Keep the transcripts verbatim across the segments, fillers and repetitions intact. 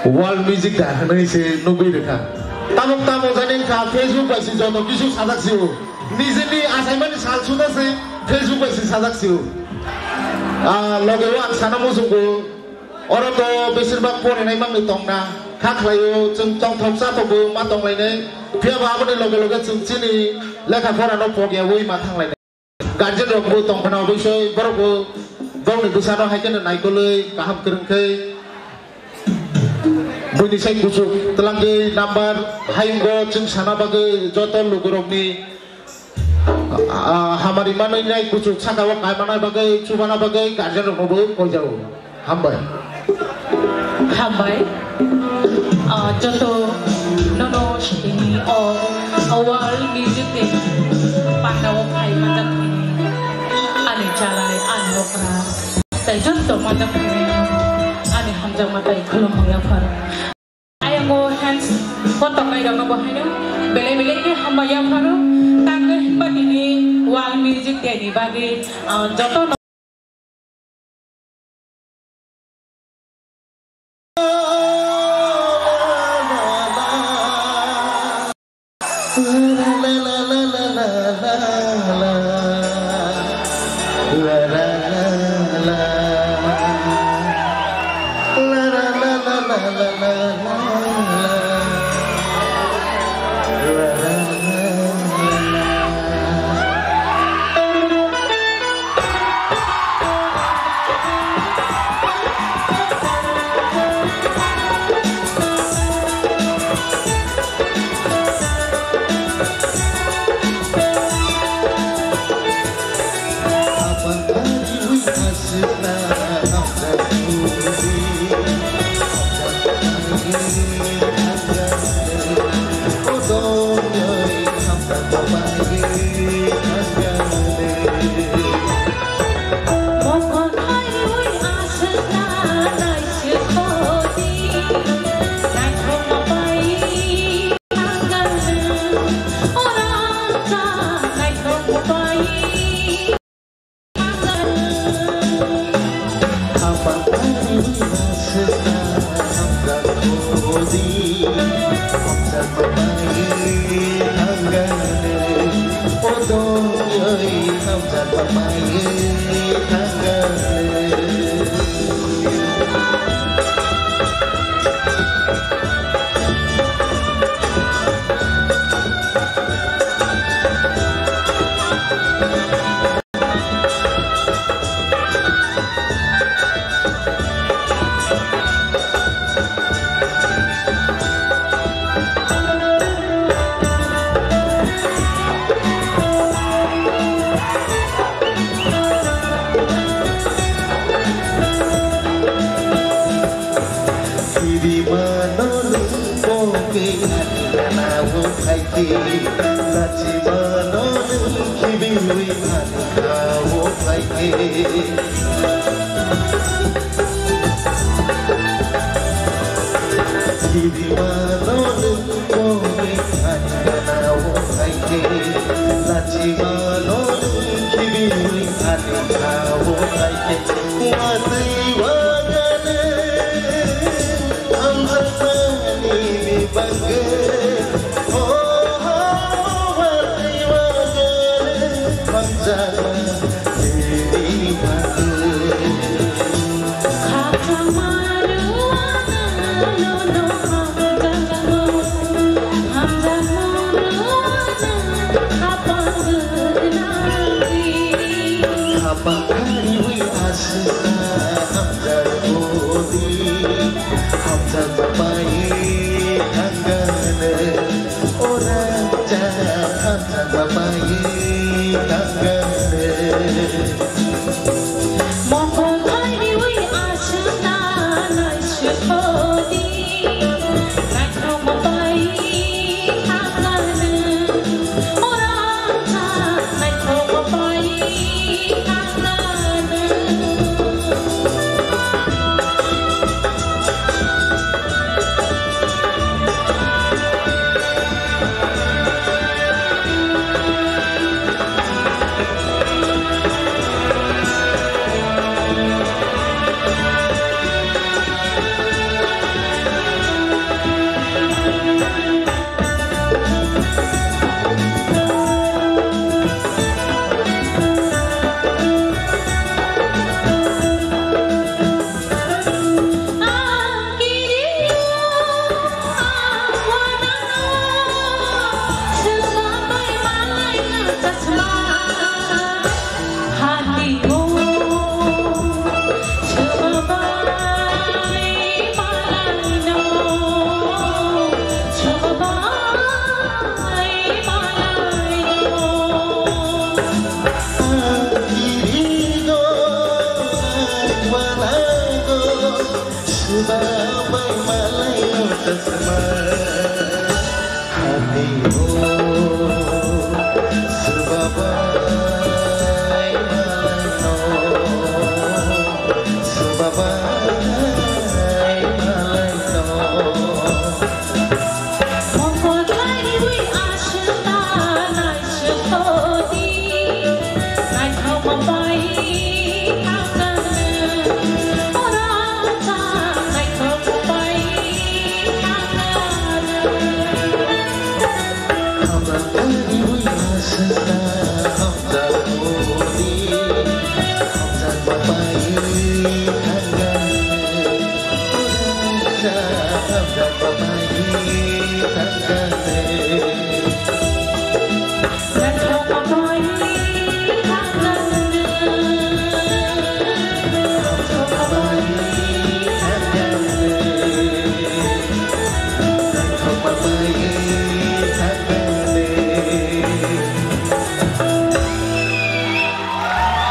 World music da hwnwi se nugwi rwkha. Tabuk tabuk jani wngkha Facebook bai se joto kisu sajak sio. Nijini achaimani sal suda se Facebook bai se sajak sio. Ah, loge o ang sana muchungo. Oro to besirbak porinai manwi tongna. Kha khlaio, chwng tongthok chathokbo ma tonglainai. Phiyaba aboni loge loge chwng chini lekha porano pogyawi ma thanglainai. Guardian rok bo tong phano oboisoi borok bo bongni bwsano hai kheno naikolwi kaham kwrwng khe buini sai kuchuk twlangwi number hayungo chwng sana bagwi joto lugurokni, ah, hamari manwi nai kuchuk saka o kai manai bagwi chubana bagwi guardian rokno bo koijago. Hambai. Hambai. Ah, joto nono sitini o, o world music day panda o phai manjak thini. Ani chalai, ani okra. Tai joto manjak thini. Ani hamjakma tai khulumung yaphar. Ayang o hands kotok nai rok no bo haino. Belai belai ni hambai yapharo. Tangwi himba tini world music day ni bagwi, ah, joto no Sirima no nung poke ani gana o phaike, lachima no nung khibiwi ani kha o phaike. Sirima no nung poke ani gana o phaike, lachima no nung khibiwi ani kha o phaike. Watwi wagane hamjakmani bagwi, oh, watwi wagane hamjakmani bagwi. Khakchangma rwano no hamjak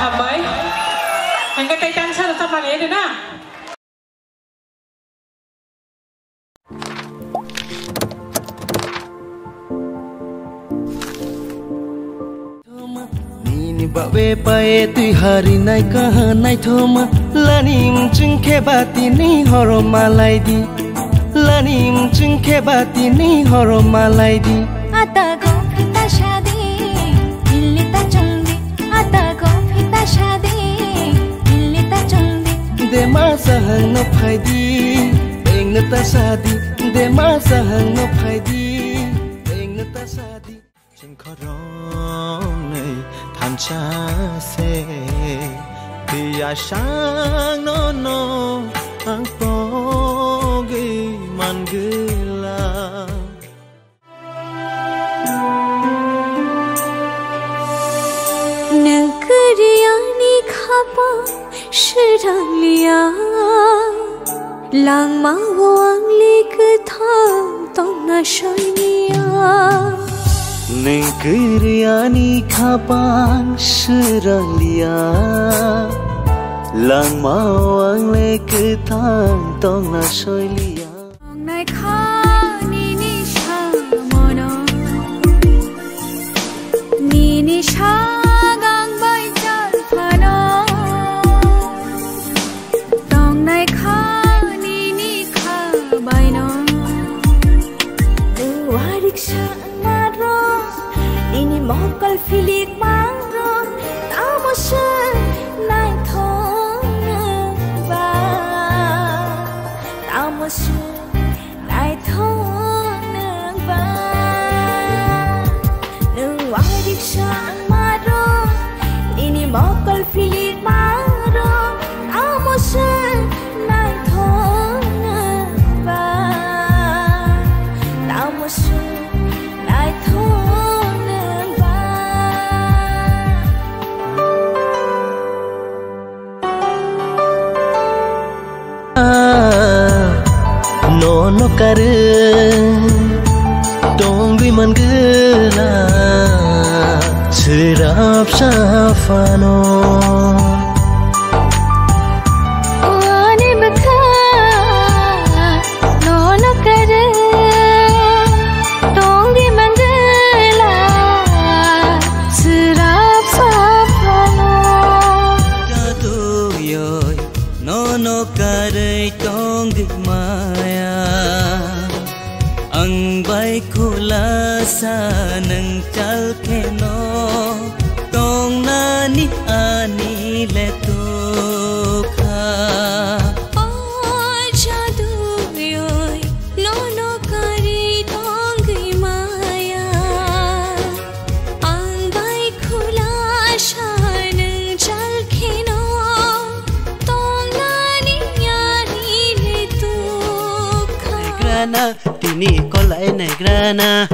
Hambai. Hingke tei tangsa rwchapmani ede na? Nini babe pae twi hari nai kaha naithoma, lani mchung khe ba tini horo malai di, lani mchung khe ba tini horo malai di. Ata go phita shadi, ilita chungdi. Ata go phita shadi, ilita chungdi. Dema sahang no phaidi, engno ta sadi. Dema sahang no phaidi, engno ta sadi. Chingkhorong nei thansa se, tiya sang no no ang pogwi mangwla. Nwng kwrwi ani khapang swrang liya, langmao ang le kwthang tongna soi liya. Nwng kwrwi ani khapang swrang liya, langmao ang le kwthang tongna soi liya. Tongnai kha nini samono, nini sagang bai chal phano. Tongnai kha nini kha baino. Warik sa maro, nini mokol philik maro, tamo se naithok nang ba, tamo se naithok nang ba. Nwng warik sa maro, nini mokol philik maro, tamo se naithok nang ba, tamo se naithok nang ba. Nono karwi tongwi mangwla swrap saphano. Ani bwkha nono karwi tongwi mangwla swrap saphano. Jaduyoi nono karwi tongwi maya. Ang bai khulasa nwng chal kheno tongnani ani le tukha. O jaduyoi nono karwi tongwi maya. Ang bai khulasa nwng chal kheno tongnani ani le tukha. Naigrana, tini kolai naigrana.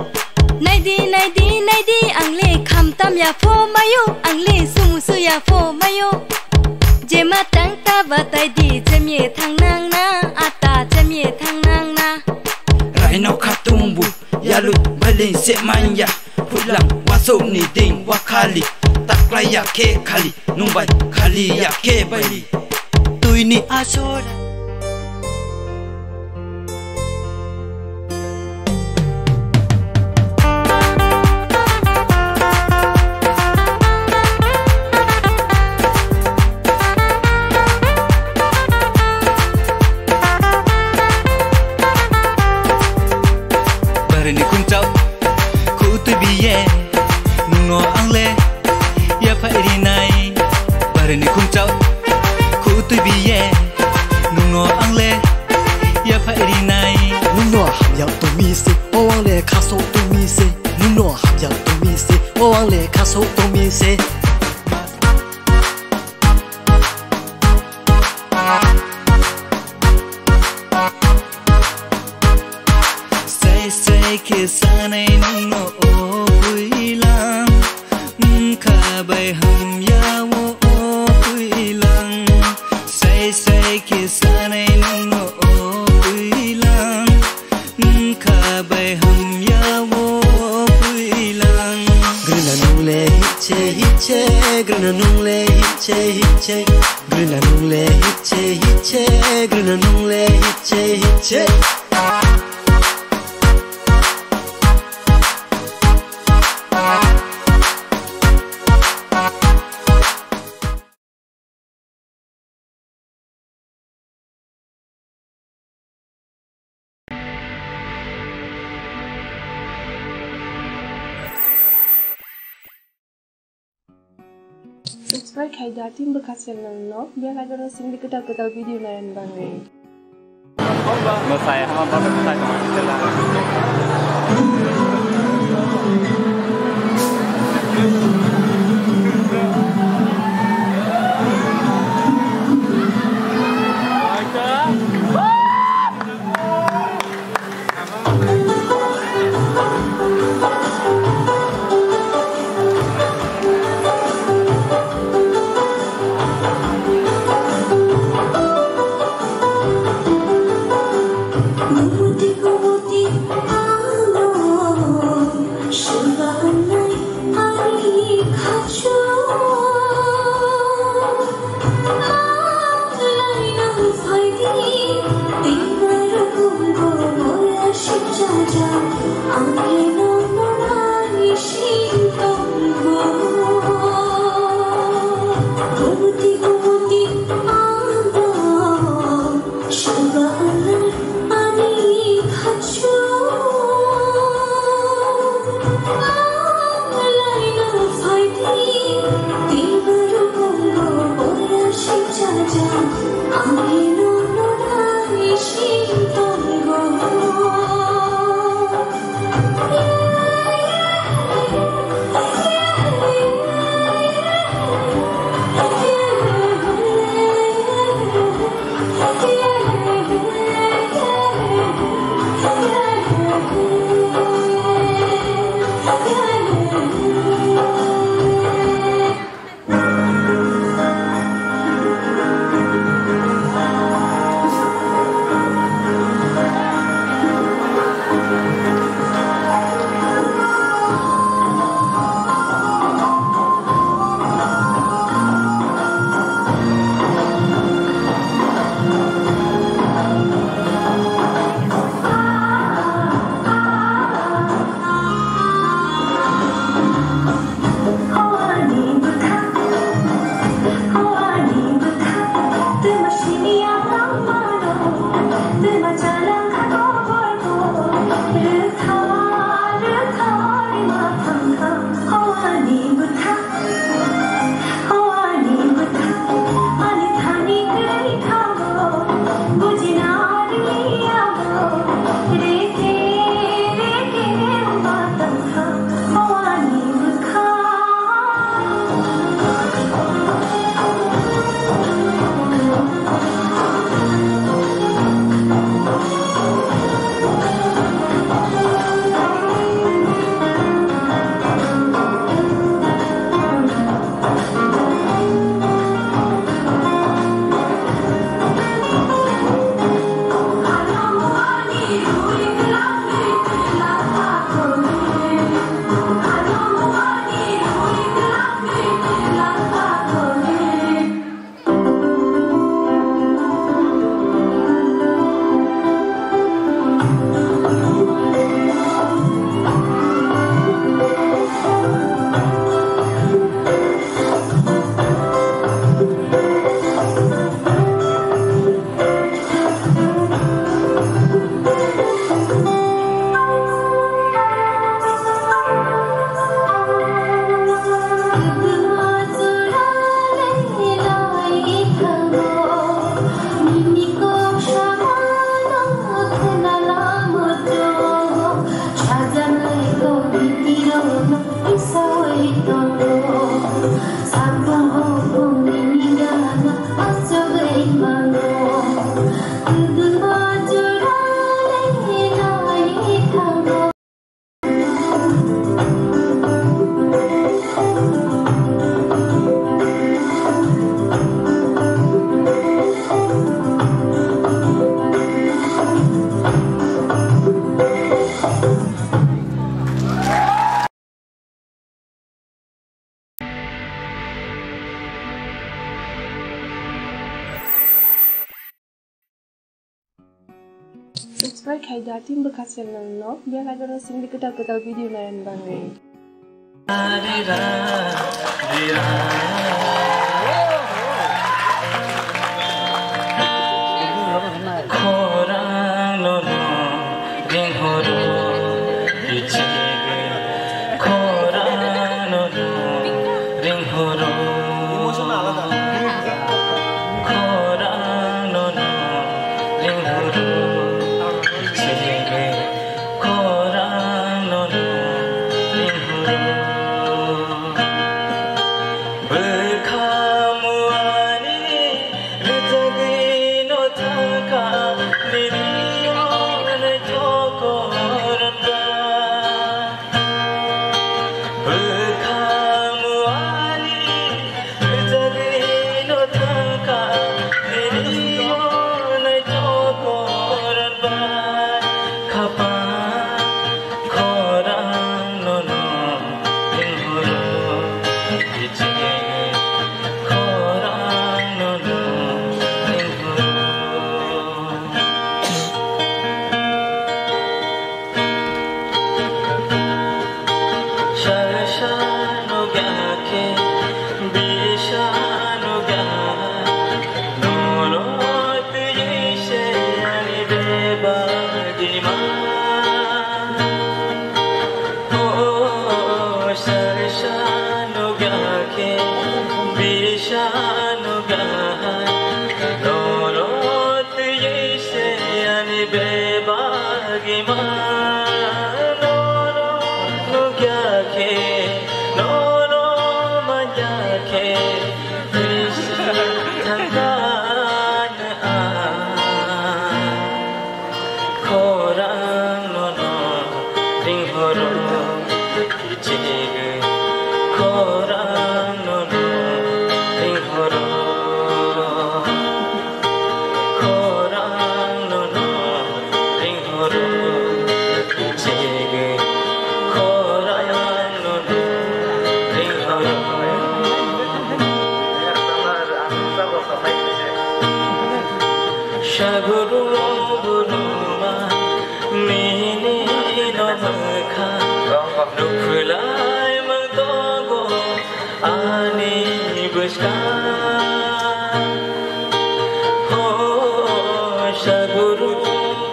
Naidi, naidi, naidi, ang le khamtam ya pho mayo, ang le sumusu ya pho mayo. Jema tang ta batai di, chemye thang nang na, ata chemye thang nang na. Raino khatung bu, yalu bailing se manya. Phulang wasuk ni ding wakhali, taklai ya khe khali, nungbai khali ya khe baili. Tuini asor, Umise. Sai sai khe sanai nungno o puilang, wngkha bai hamya o, o puilang. Sai sai khe sanai nungno o puilang, wngkha bai hamya o puilang. Grila nungle hiche hiche, grila nungle hiche hiche, grila nungle hiche hiche, grila nungle hiche hiche. Subscribe khai da, team bwkha channel no, bell icon no singdi kwtal kwtal video naiyan bangwi. Mwsai hama bata mwsai tongma sila. Subscribe khai da team bwkha channel no, bell icon no singdi kwtal kwtal video naina bagwi. Khorang no no ringhoro, kichigwi khorang no no ringhoro. Khorang no no ringhoro, kichigwi khorang no no ringhoro. Bwkha muani rwjagwi no thangkha, nini o naithok koron ba. Bwkha muani rwjagwi no thangkha, nini o naithok koron ba. Khapang khorang no no ringhoro, kichigwi khorang no no ringhoro. Sal sal no gakhe, bisa no ga, nono twi se ani bebagima. O sal sal no gakhe, bisa no ga, nono twi se ani bebagima. Nono nukya khe, nono manya khe, twi se thangkha no ang. Khorang no no ringhoro, kichigwi khorang no no ringhoro. Khorang no no ringhoro, kichigwi khorang no no ringhoro. Saguru guruma nini no mwkha, nukhulai mang tongo ani bwskang. Ho saguru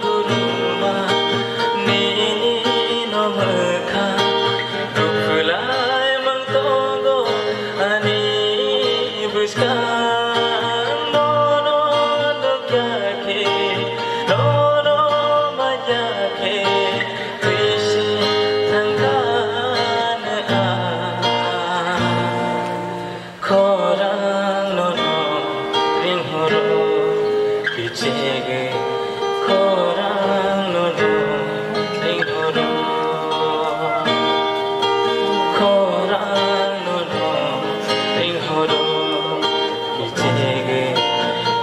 guruma nini no mwkha, nukhulai mang tongo ani bwskang. Nono nukya khe, nono manya khe, twi se thangkha no ang. Khorang no no ringhoro, kichigwi khorang no no ringhoro. Khorang no no ringhoro, kichigwi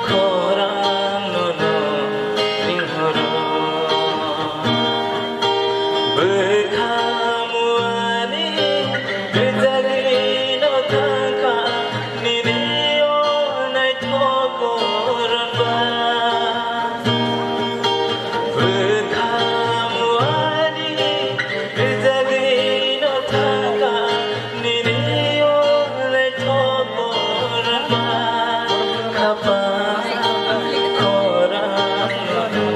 khorang no no ringhoro. Bwkha muani rwjagwi no thangkha, nini o naithok koron ba. Bwkha muani rwjagwi no thangkha, nini o naithok koron ba. Khapang khorang no no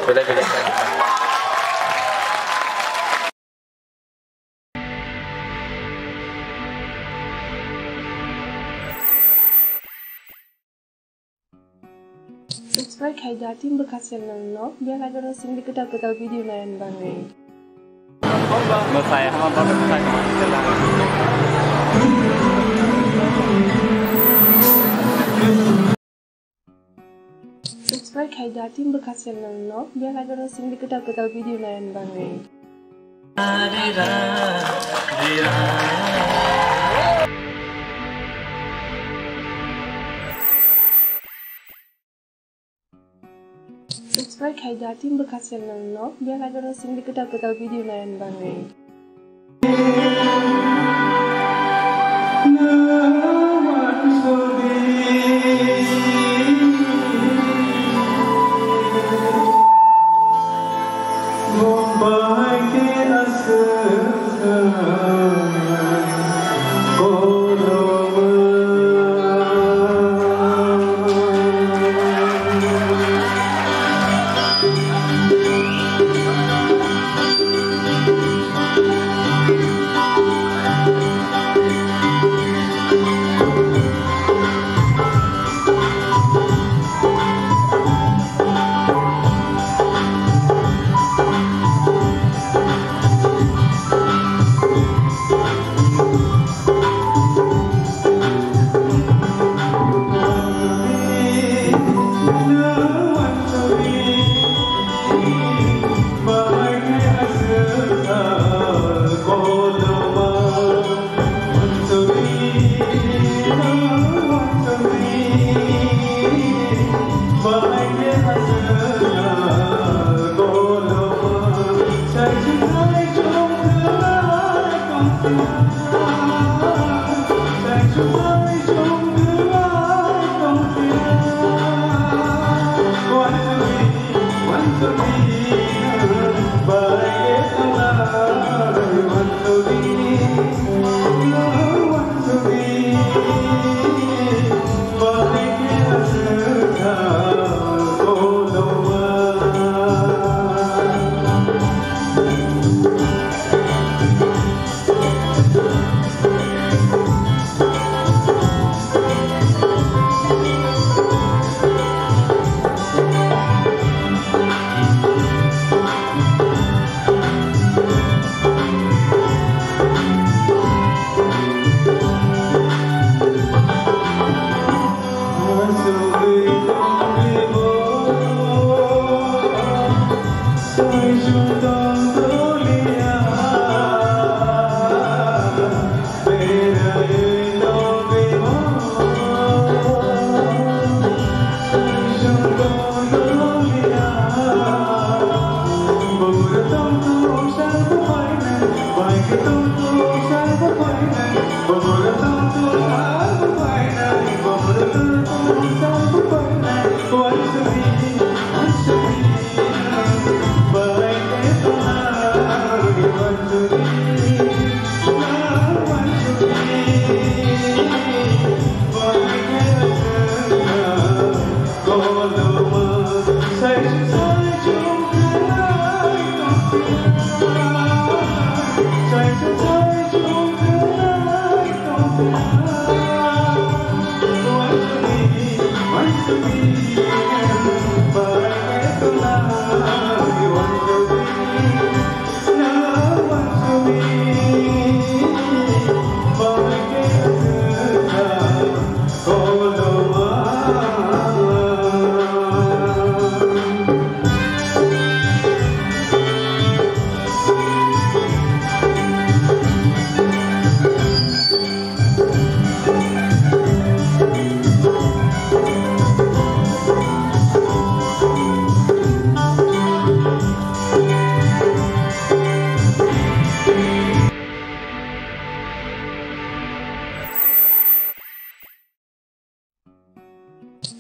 Belai belai. Subscribe khai da team bwkha channel no, bell icon no singdi kwtal kwtal video naina bagwi. Mwsai hama bagwi mwsai. Subscribe khai da team bwkha channel no, bell icon no singdi kwtal kwtal video naina bagwi. Subscribe khai da team bwkha channel no, bell icon no singdi kwtal kwtal video naiyan bagwi.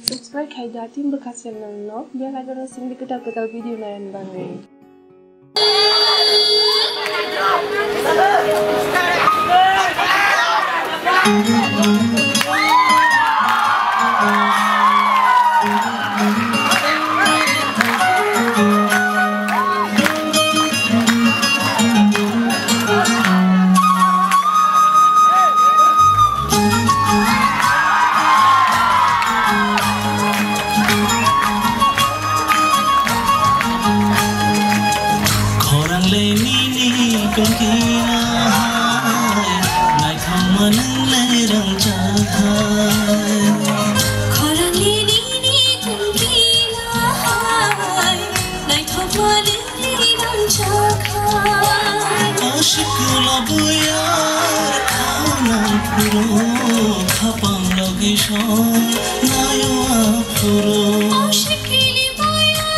Subscribe khai da team bwkha channel no, bell icon no singdi kwtal kwtal video naiyan bagwi. Khorang le nini tongkina hai, naithokma nung le rangchak hai. Khorang le nini tongkina hai, naithokma nung le rangchak hai. Ashik labuya thaunang phuru, khapang logi song nayo aphuru. Ashik labuya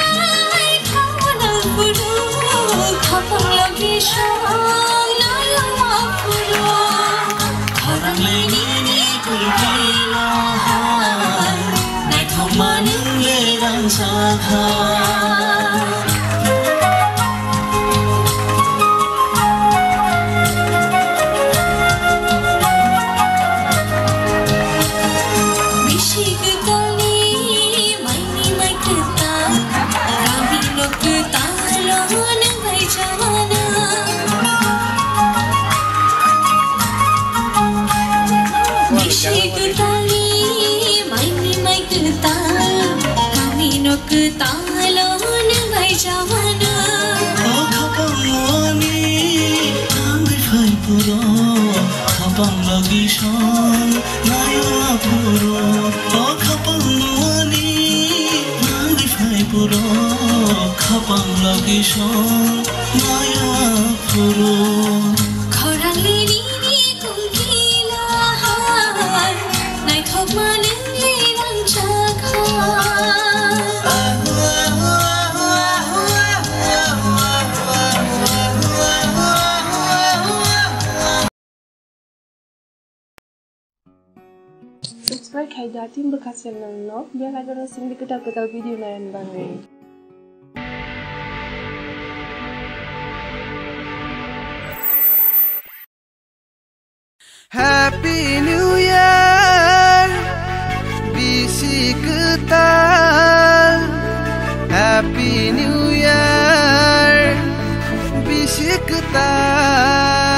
Bisi kwtalni maini mai kwtal, kami no kwtalo nwng bai jawana. Bisi kwtalni maini mai kwtal, kami no kwtalo nwng bai jawana. O khapang ani thangwi phai puro, khapang logi song nayo aphuru. O khapang ani thangwi phai puro, khapang logi song nayo aphuru. Khorang lini ni kungkila hai, naithok manung le rangchak hai. Subscribe khai da team bwkha channel no, bell icon no singdi kwtal kwtal video naiyan bagwi. Happy New Year, bisi kwtal. Happy New Year, bisi kwtal.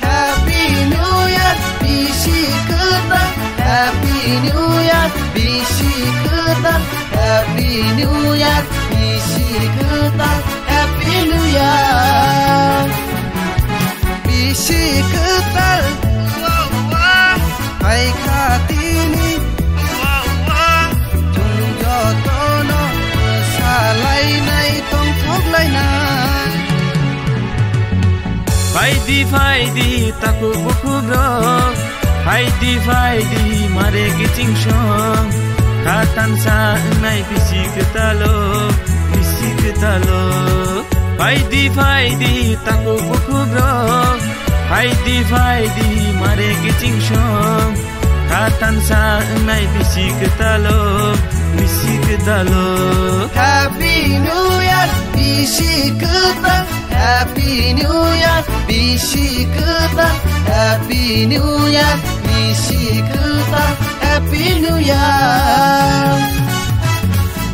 Happy New Year, bisi kwtal. Happy New Year, bisi kwtal. Happy New Year, bisi kwtal. Happy New Year, bisi kwtal. Hai kha tini, chwng jotono salainai tongthoklainai. Phaidi, phaidi, takhuk bukhukrok. Phaidi, phaidi, mare kiching song. Kha tansa wngnai bisi kwtalo, bisi kwtalo. Phaidi, phaidi, takhuk bukhukrok. Phaidi, phaidi, mare kiching song. Kha tansa wngnai bisi kwtalo, bisi kwtalo. Happy New Year, bisi kwtal. Happy New Year, bisi kwtal. Happy New Year, bisi kwtal. Happy New Year.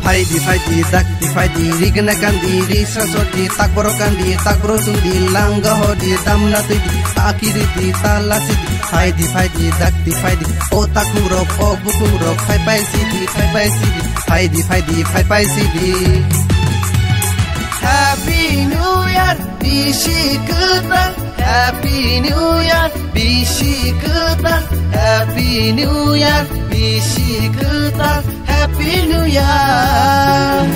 Phaidi, phaidi, dakti phaidi, rigna kandi, risa sodi, takboro kandi, takboro sundi, langa hodi, damna tidi, takiri di, tala sidi. Phaidi, phaidi, dakti phaidi, o takhurok, o bukhurok, phai phai sidi, phai phai sidi. Phaidi, phaidi, phai phai sidi. Happy New Year, bisi kwtal. Happy New Year, bisi kwtal. Happy New Year, bisi kwtal. Happy New Year.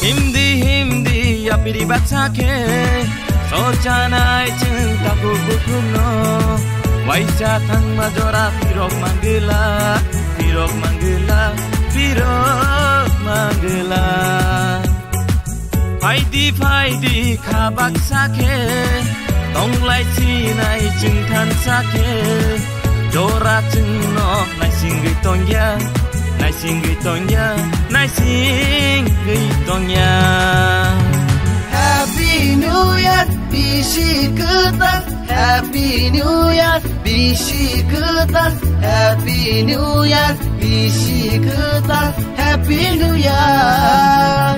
Himdi himdi yapiri baksa khe, sochanai chwng takhuk bukhukno. Waisa thangma jora pirok mangwla, pirok mangwla, pirok mangwla. Phaidi phaidi kha baksa khe, tonglai sinai chwng thansa khe, jora chwngno naisingwi tongya, naisingwi tongya, naisingwi tongya. Happy New Year, bisi kwtal. Happy New Year, bisi kwtal. Happy New Year, bisi kwtal. Happy New Year,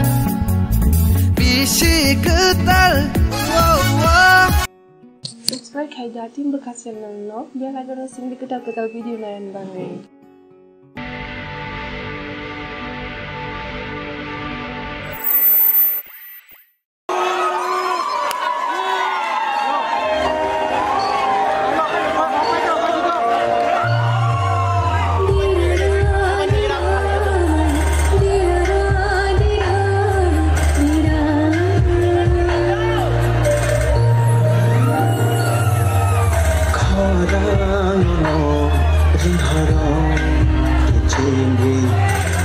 bisi kwtal. Wow, wow. Subscribe khai da team bwkha channel no, bell icon no singdi kwtal kwtal video naiyan bagwi. Nono ringhoro kichingwi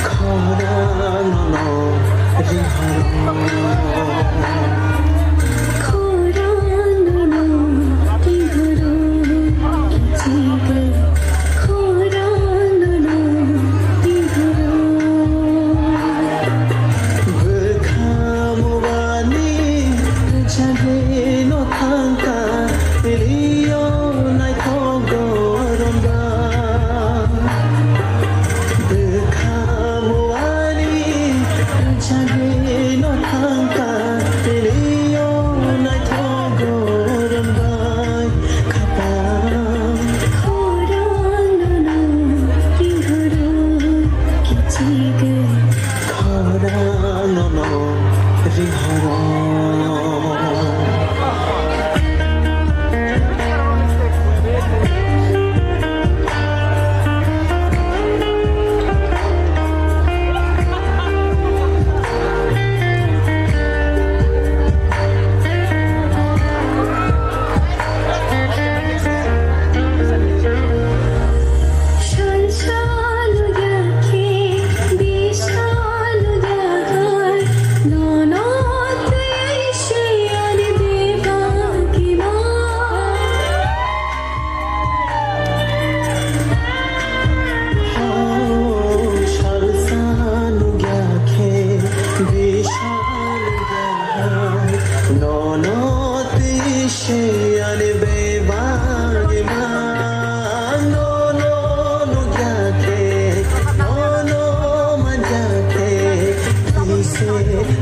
khorang nono ringhoro. Khorang nono ringhoro kichingwi khorang nono ringhoro. Bwkha muani jagwi no thangkha, liyo naithok gorom ba. Bwkha muani jagwi no thangkha, liyo naithok gorom bai. Khorang nono ringhoro kichigwi. Khorang nono ringhoro. Nono twi se ani bebak iman, nono nukya khe, nono manya khe, twi se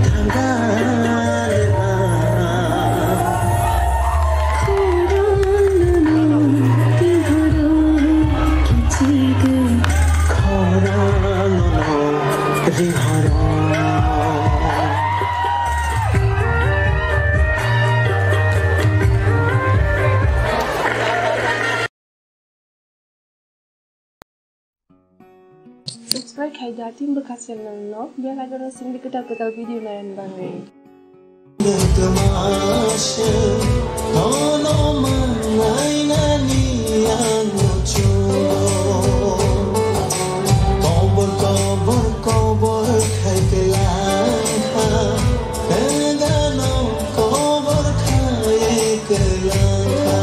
thangkha le ba. Khorang nono twi horo kichigwi. Khorang nono twi horo. Subscribe khai da Team Bwkha channel no, bell icon no singdi kwtal kwtal video naiyan bagwi. Kobor kobor kobor khai kwlang kha. Ega no kobor khai kwlang kha.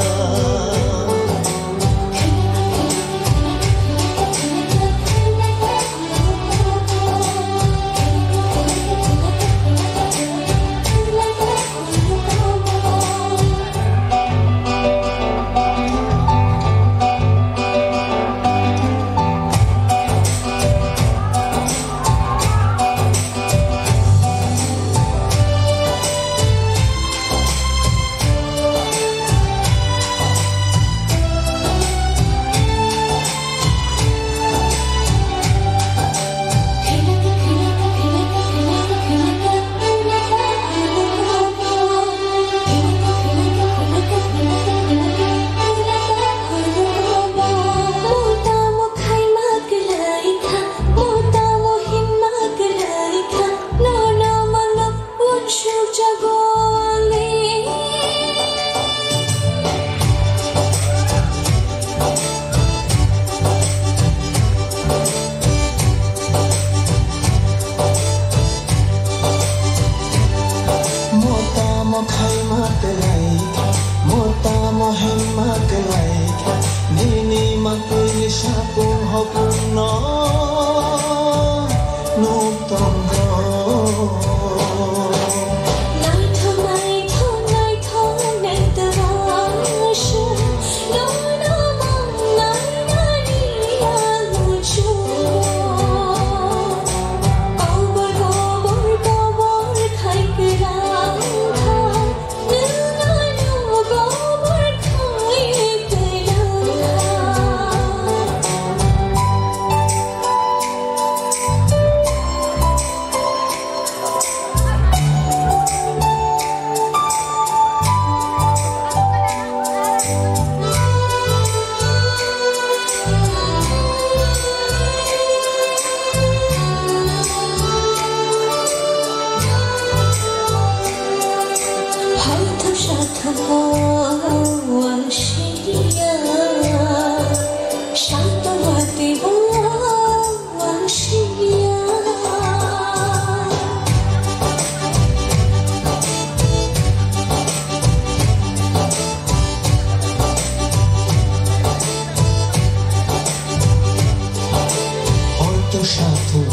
Satung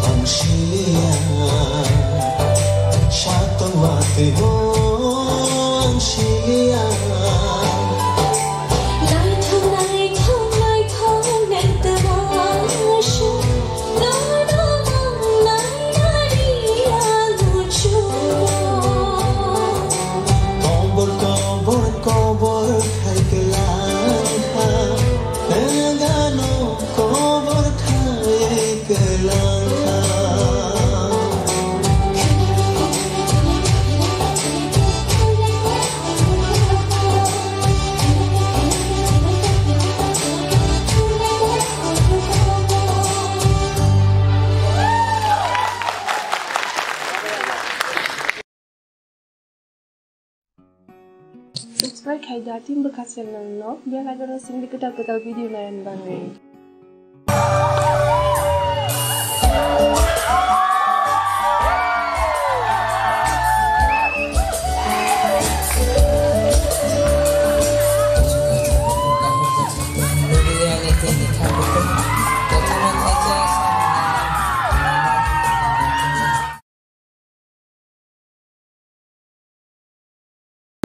ang siya, satung wati ang siya. Naithok, naithok, naithok, naithok, naithok, naithok, naithok, naithok, naithok. Kobor, kobor, kobor khai kwlang kha. Nagano kobor khai kwlang kha. Subscribe khai da team bwkha channel no, bell icon no singdi kwtal kwtal video naiyan bagwi.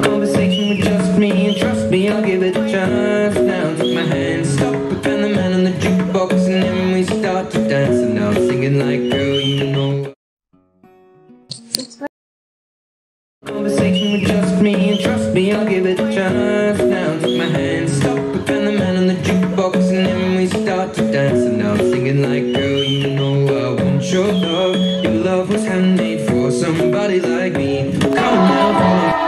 Conversation with just me, and trust me, I'll give it a chance. Now take my hand, stop it, and the man on the jukebox, and then we start to dance. And now I'm singing like, girl, you know. Conversation with just me, and trust me, I'll give it a chance. Now take my hand, stop it, and the man on the jukebox, and then we start to dance. And now I'm singing like, girl, you know I want your love. Your love was handmade for somebody like me. Come on now, follow.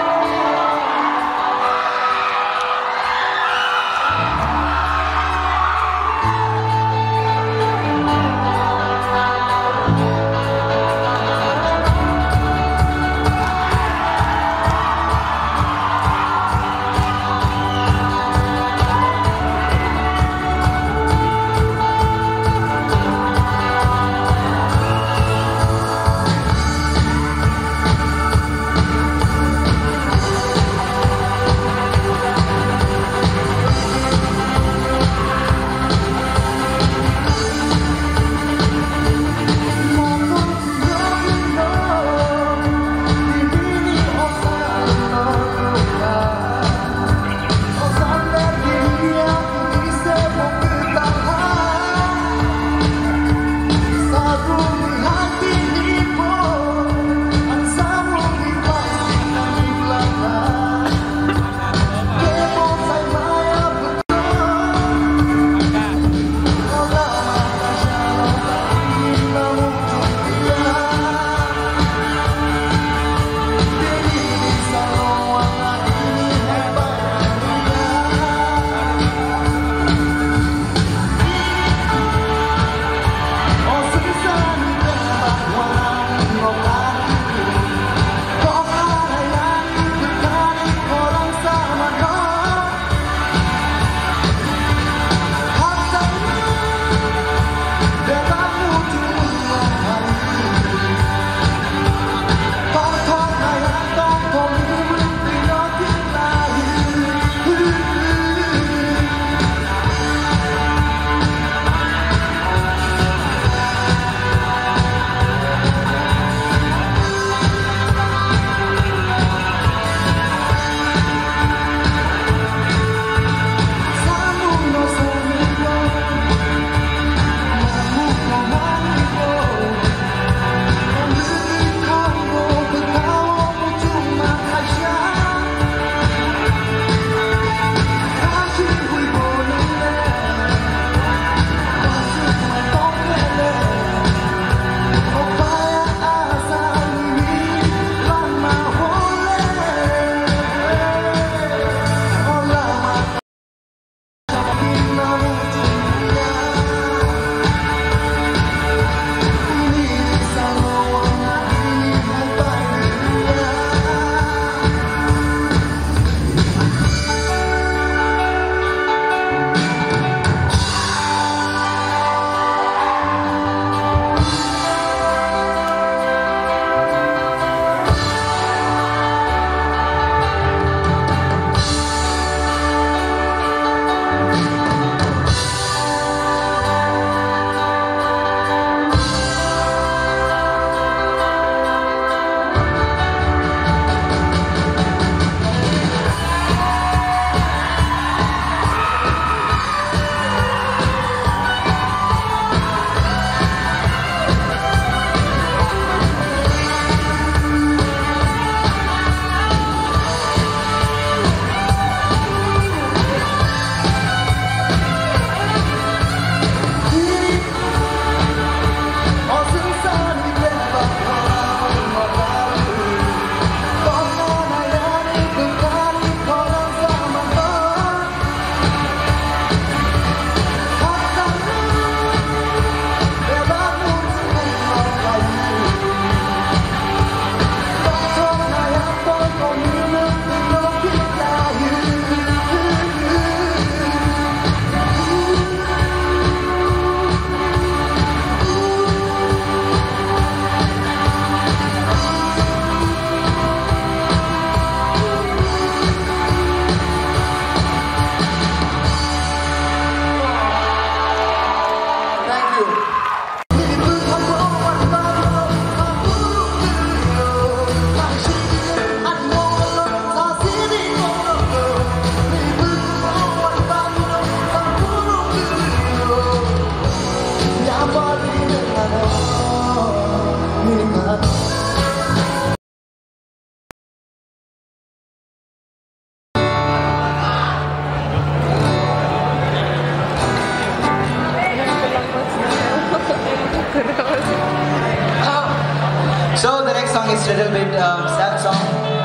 Little bit uh, sad song,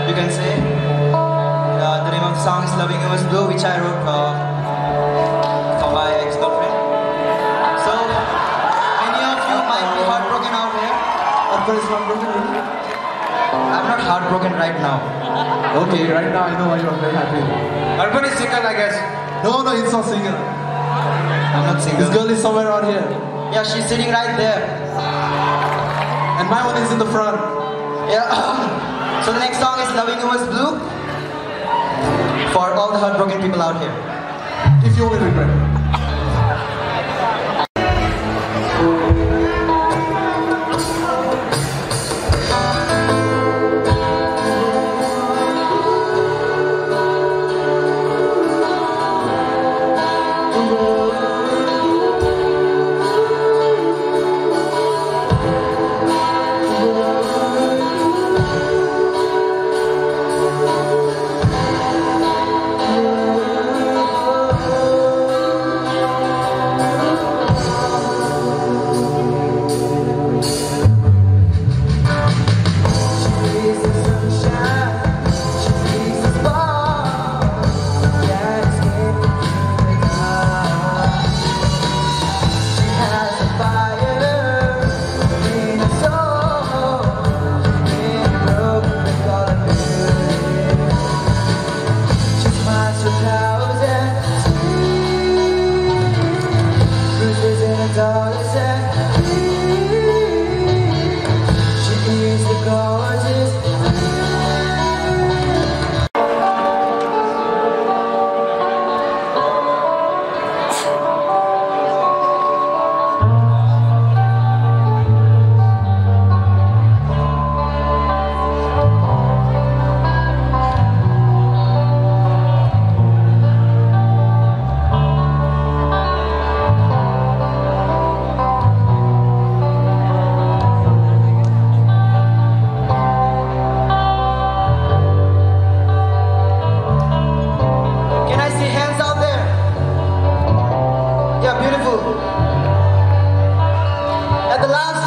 you can say. Uh, the name of the song is Loving You Was Blue, which I wrote uh, for my ex-girlfriend. So, many of you might be heartbroken out here. Arpan is heartbroken, really? I'm not heartbroken right now. Okay, right now I know why you are very happy. Arpan is single, I guess. No, no, he's not single. I'm not single. This girl is somewhere out here. Yeah, she's sitting right there. And my one is in the front. Yeah. So the next song is Loving You Was Blue for all the heartbroken people out here. If you only regret. Can I see hands out there? Yeah, beautiful. At the last.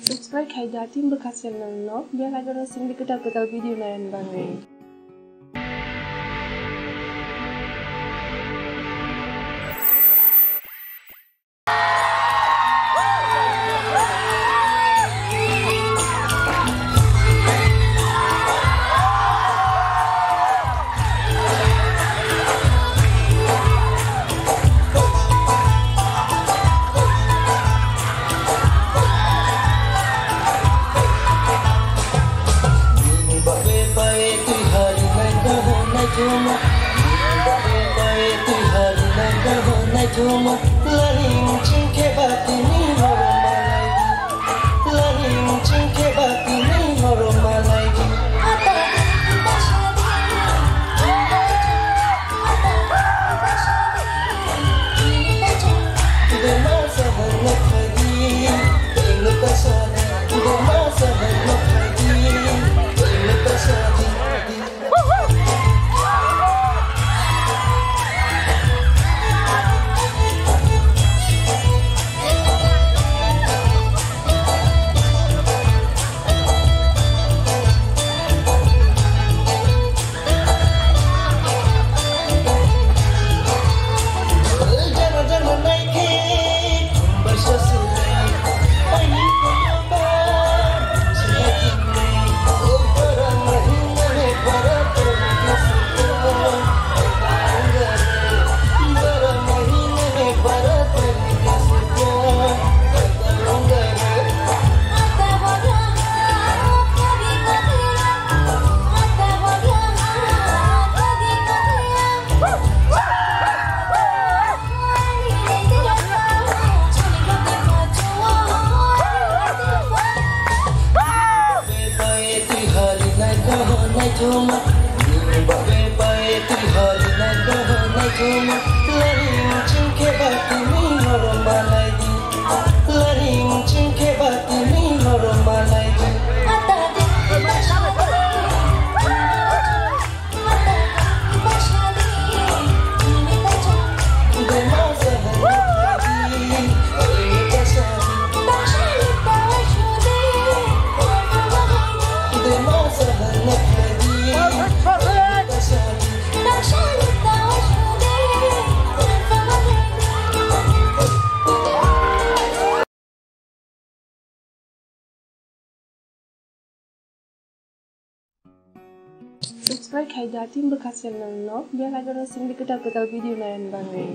Subscribe khai da team bwkha channel no, bell icon no singdi kwtal kwtal video naiyan bagwi. Subscribe khai da team bwkha channel no, bell icon no singdi kwtal kwtal video nayan bagwi.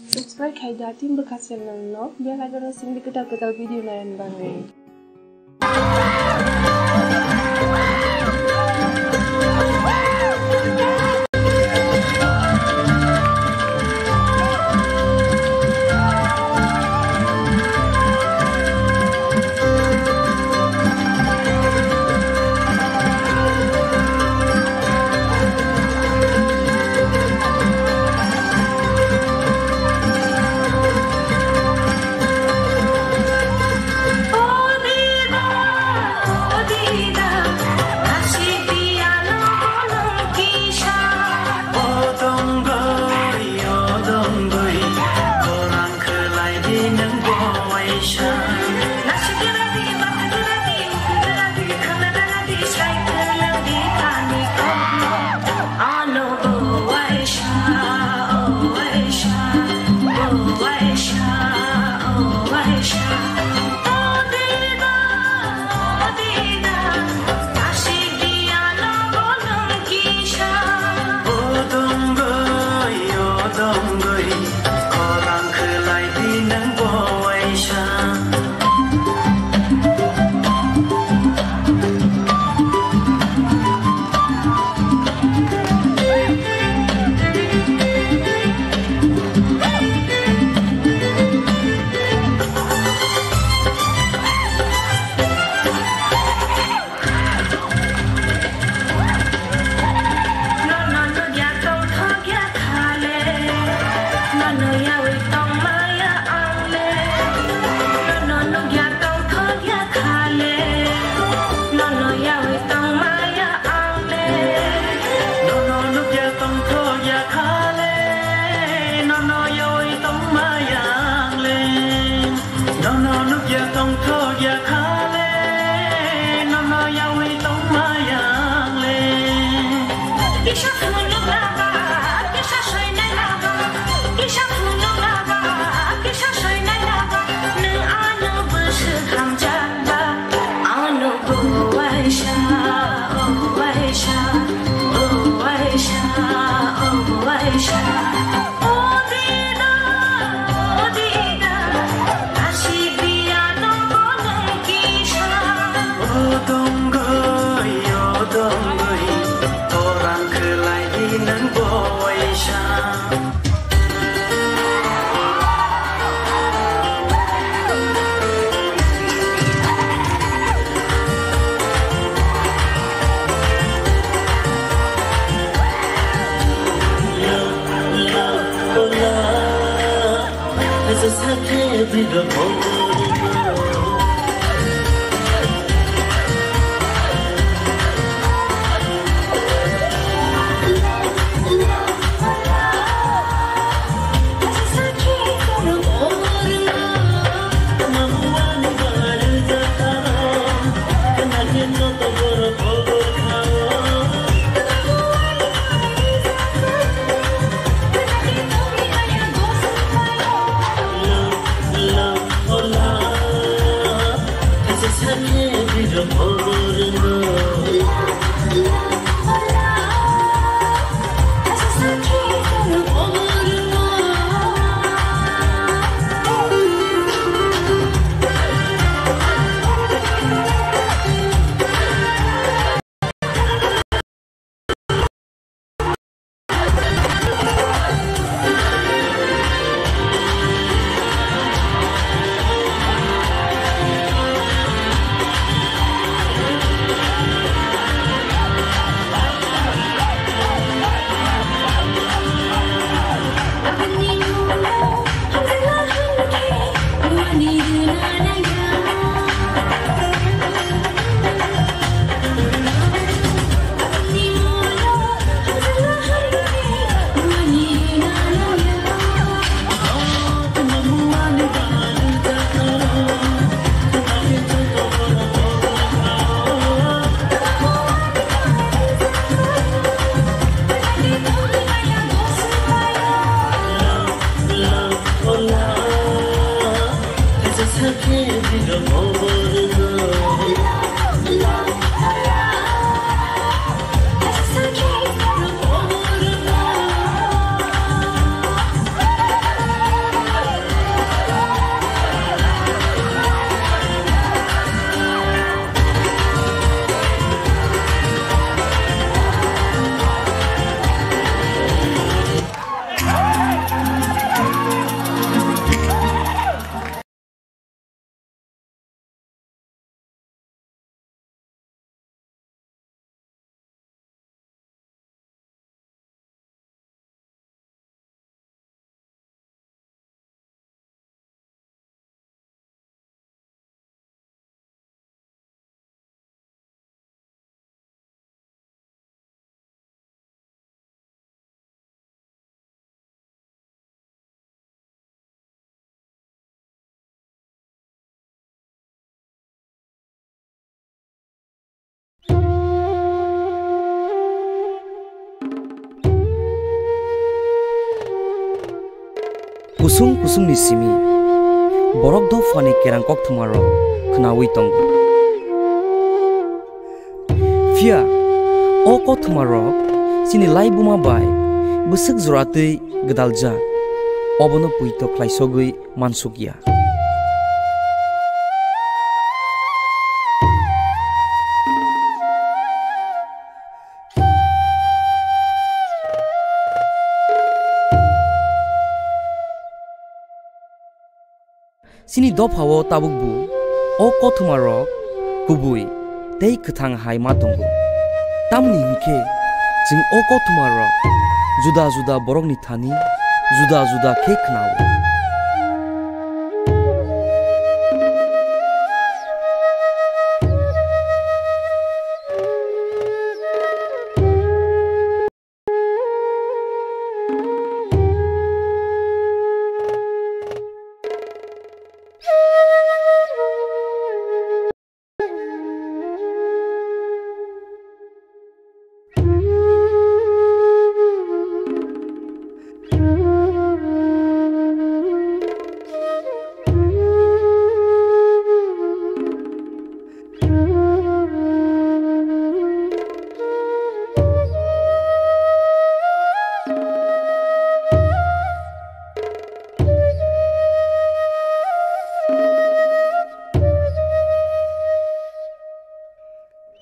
Subscribe khai da team bwkha channel no, bell icon no singdi kwtal kwtal video nayan bagwi. Nono nukya tongthokya khale, nono yawi tongmayang le. Kisa phunukna ba, kisa soinai na ba, kisa phunukna ba, kisa soinai na ba, nwng ano bwswk hamjak ba, ano buwaisa, o waisa, o waisa, o waisa. Kusung kusungni simi Borok dophani kerang kokthumarok khnaui tongo. Phiya o kokthumarok chini laibuma bai bwswk joratwi gwdaljak, obono poito khlaisogwi mansukya. Chini dophao tabukbo o kokthumarok kubui tei kwthang hai ma tongo. Tamni hinkhe chwng o kokthumarok juda juda borokni thani juda juda khe khnao.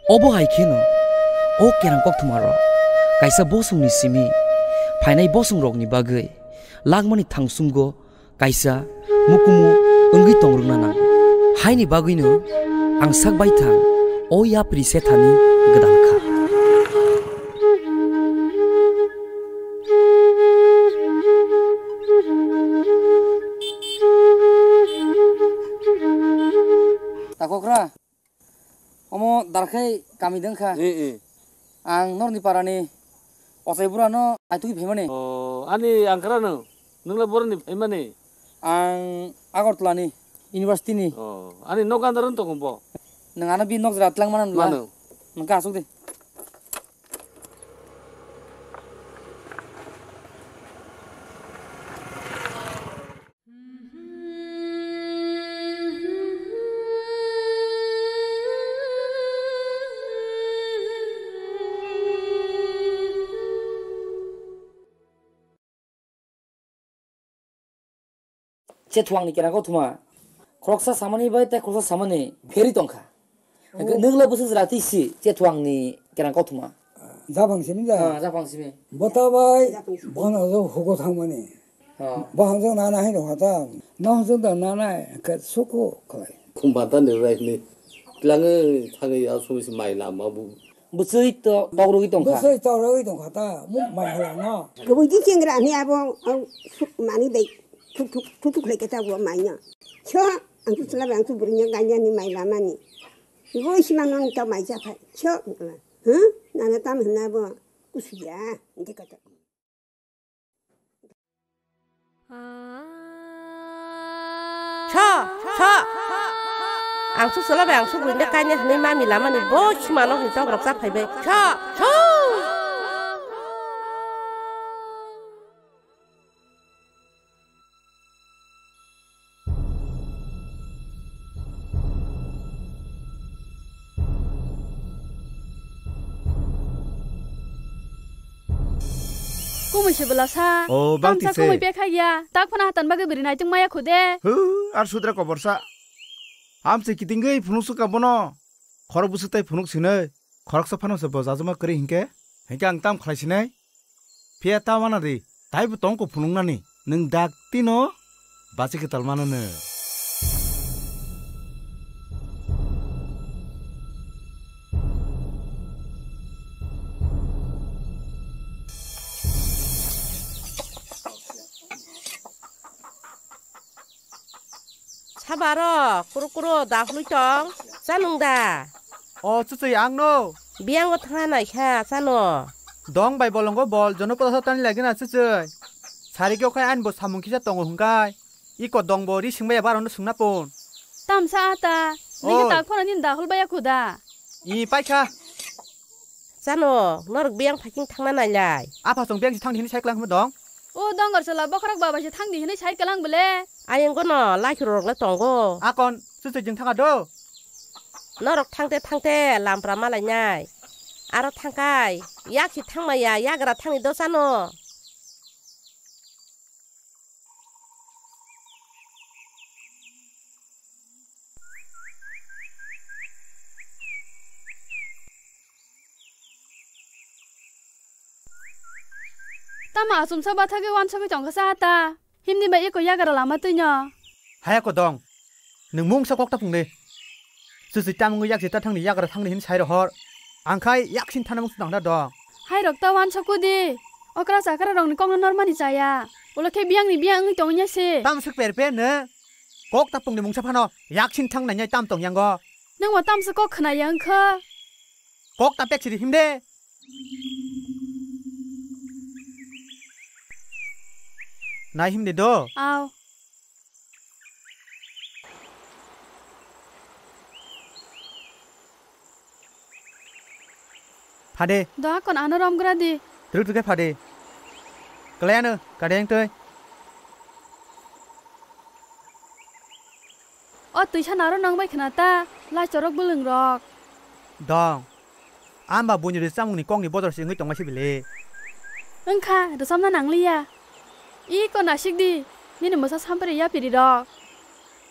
Obo hai kheno o kerang kokthumarok kaisa bosongni simi phainai bosongrokni bagwi langmani thangsungo kaisa mukumu wngwi tongrwkna nango. Haini bagwino ang sak baithang o yapri sethani gwdal kha. Takokra. Omo darkhai kami dengkha. Eh, eh. Ang norni parani ochai burano aitugwi phaimani. Oh, ani angkara no. Nungla boroni phaimani? Ang Agartala ni university ni. Oh, ani nok andar wng tongo bo? Nung ano bi nok jora tlang mana nula? Mano. Nung ka asuk de. Chethuangni kerang kothoma khoroksa samani bai tei khoroksa samani pherwi tongkha. Hwnkhe nwngla bwswk jora twi si Chethuangni kerang kothoma. Japhang simi da? Ah, japhang simi. Bota bai bono jo hugo thangmani. Ah. Bo hamjak nana hai rokha ta. No hamjak da nana hwnkhe suku khlai. Khumba ta ni rai ni. Tlangwi thangwi aswk si mai lama bu. Bwswi to tokrogwi tongkha. Bwswi tokrogwi tongkha ta. Mu mai hala no. Kwbwi di chengra ni abo, au, suk mani bai. Thuk thuk, thuk thuk lai khe ta bo mai no. Cho, ang tu chwla bai ang tu bwrwi no gainani mai lamani. Bo sima no ta mai ja phai. Cho, huh? Nana tam hwnna bo kusuya. Ndi kata. Cho, cho. Ang su sala bai ang su buinde kaine hwnwi mami lamani bo sima no hwnwi tok rok cha phaibai. Cho, cho. Kumui se bwlasa. O, bang tamsa tise. Kumui pekha ya. Tak phana hatan bagwi bwrwi naitung maya khude. Hu, ar sudra koborsa. Amse kitingwi phunuk suka bono. Khorok bwswk tai phunuk sinai. Khoroksa phano se bo jajama kwrwi hinkhe. Hinkhe ang tam khlai sinai. Phiya ta wana di, taibo tongko phunuknani, nwng dak tino bachi kwtal mano nw. Sabaro, kuro kuro, da hului tong, chanung da. O chuchwi ang no. Biyango thangna naikha, chano. Dong bai bolongo bol, jono poda tani lagi na chuchwi. Sari kyo khai an bo samung kisa tongo hungkai. Iko dong bo ri singbai bar ono sungna pon. Tamsa ata, nini Oi. Tak phone nini dahul baya khuda. I paikha. Chano, norok biyang phaking thangna nailai. Apha chong biyang si thang di hinwi sai klang hwnwi dong. O dongor chwla bokhorok baba si thang di hinwi sai klang bole. Ayang gono laikhuru rok le tongo. Akon, chuchuk jeng thanga do. Norok thangte thangte lampra malainai. Aro thangkai, yak si thangmaya, yagra thangni do chano. Tamo achomsa bathagwi wansugwi tongkha sa ta. Himni bai eko yagra lama twino. Haya ko dong. Nwng mungsa kok ta phungni. Chusi tamungwi yak jeta thangni yagra thangni hin sai rohor. Angkhai yaksin thana mung sudang da dong. Hai rok ta wansa kudi. Okra chakra rokni kokno normani chaya. Ulo khe biyangni biyang wngwi tongnya se. Tam suk per per no. Kok ta phungni mungsa phano yaksin thang nanya tam tong yango. Nangma tamsa kok khna yang kha. Kok ta pek siri himde. Nai himde do. Aw. Phade. Do akon ano rom gra di. Truk truk phade. Kaliano kadeng toi. O twisa naro nang bai khna ta, lai chorok bwlwng rok. Dong. Amba buini rwchapmungni kokni bodol se wngwi tongma se bile. Wngkha, rwchapna nangliya. I ko nasik di, nini mwsa sampri yapiri rok.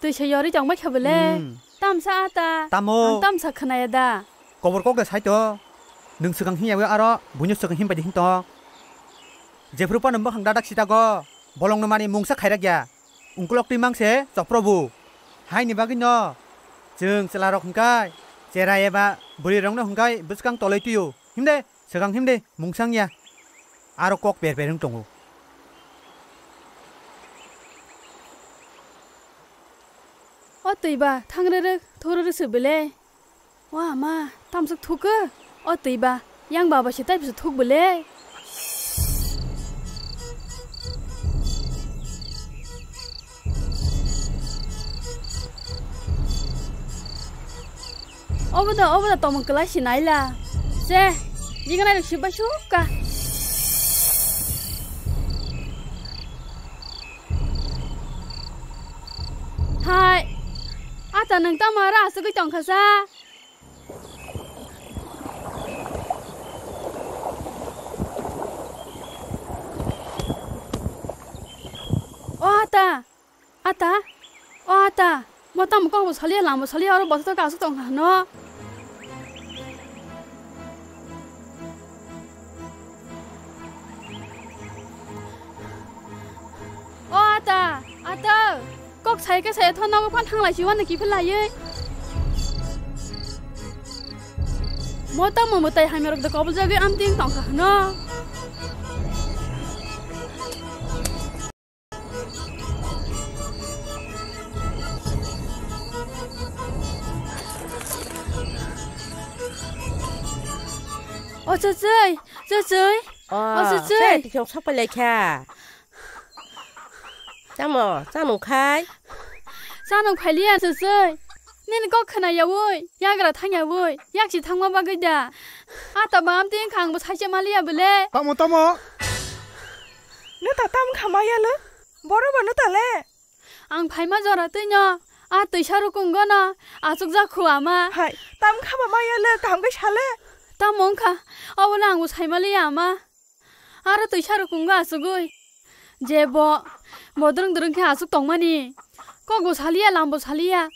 Twisa yori tongbai kha bile. Hmm. Tamsa ata. Tamo. Ang tamsa khnaya da. Kobor kok de saito. Nwng swkang himya aro buino swkang himbai di himto. Jephru pano mwkhang dadak sitago. Bolongno mani mungsa khairak ya. Ungkulok twi mang se chopro bu. Haini bagwi no chwng chwla rok hwnkhe chera eba bwrwi rokno hwnkhe bwskang toloi twi-o. Himde, swkang himde, mungsang ya. Aro kok per per wng tongo. O twi ba, thang rwrwk, thoro rwswk bele. Wa ma, tamsuk thuk khe? O twi ba, yang baba se tai bisa thuk bele. Obo da, obo da tomon kwlai se naila. Se, jiganai rok sibai sukka. Hai, ata nwng tamo aro asugwi tongkha sa? O ata, ata, o ata, mo tamo kok bo saliya, lama saliya, oro bwswk aswk tong kha hwno. O ata, ata, kok sai khe sai tho nogo phan thanglai si wano kiphil laiwi. Mo tamo mwtai hamya rok da kobol jagwi amting tong kha hwno. O chuchwi, chuchwi. O, o chuchwi. Sai tikhong sok pai lai kha. Chamo, chanung khai. Chanung phailiya chuchwi. Nini kok khna yawi, yagra thang yawi, yaksi thangma bagwi da. Ata bam tin khang bo saise maliya bele. Tamo, tamo. Neta tam khamaya le? Boro ba neta le? Ang phaima jora twino, a twisa rukungo no, achukjak khu ama. Hai, tam khama maya le, kaham khe sale? Tamo wngkha, obo le ang bo saimaliya ama. Aro twisa rukungo achugwi. Je bo, bodrwng drwng khe achuk tongmani. Kok bo saliya, lam bo saliya.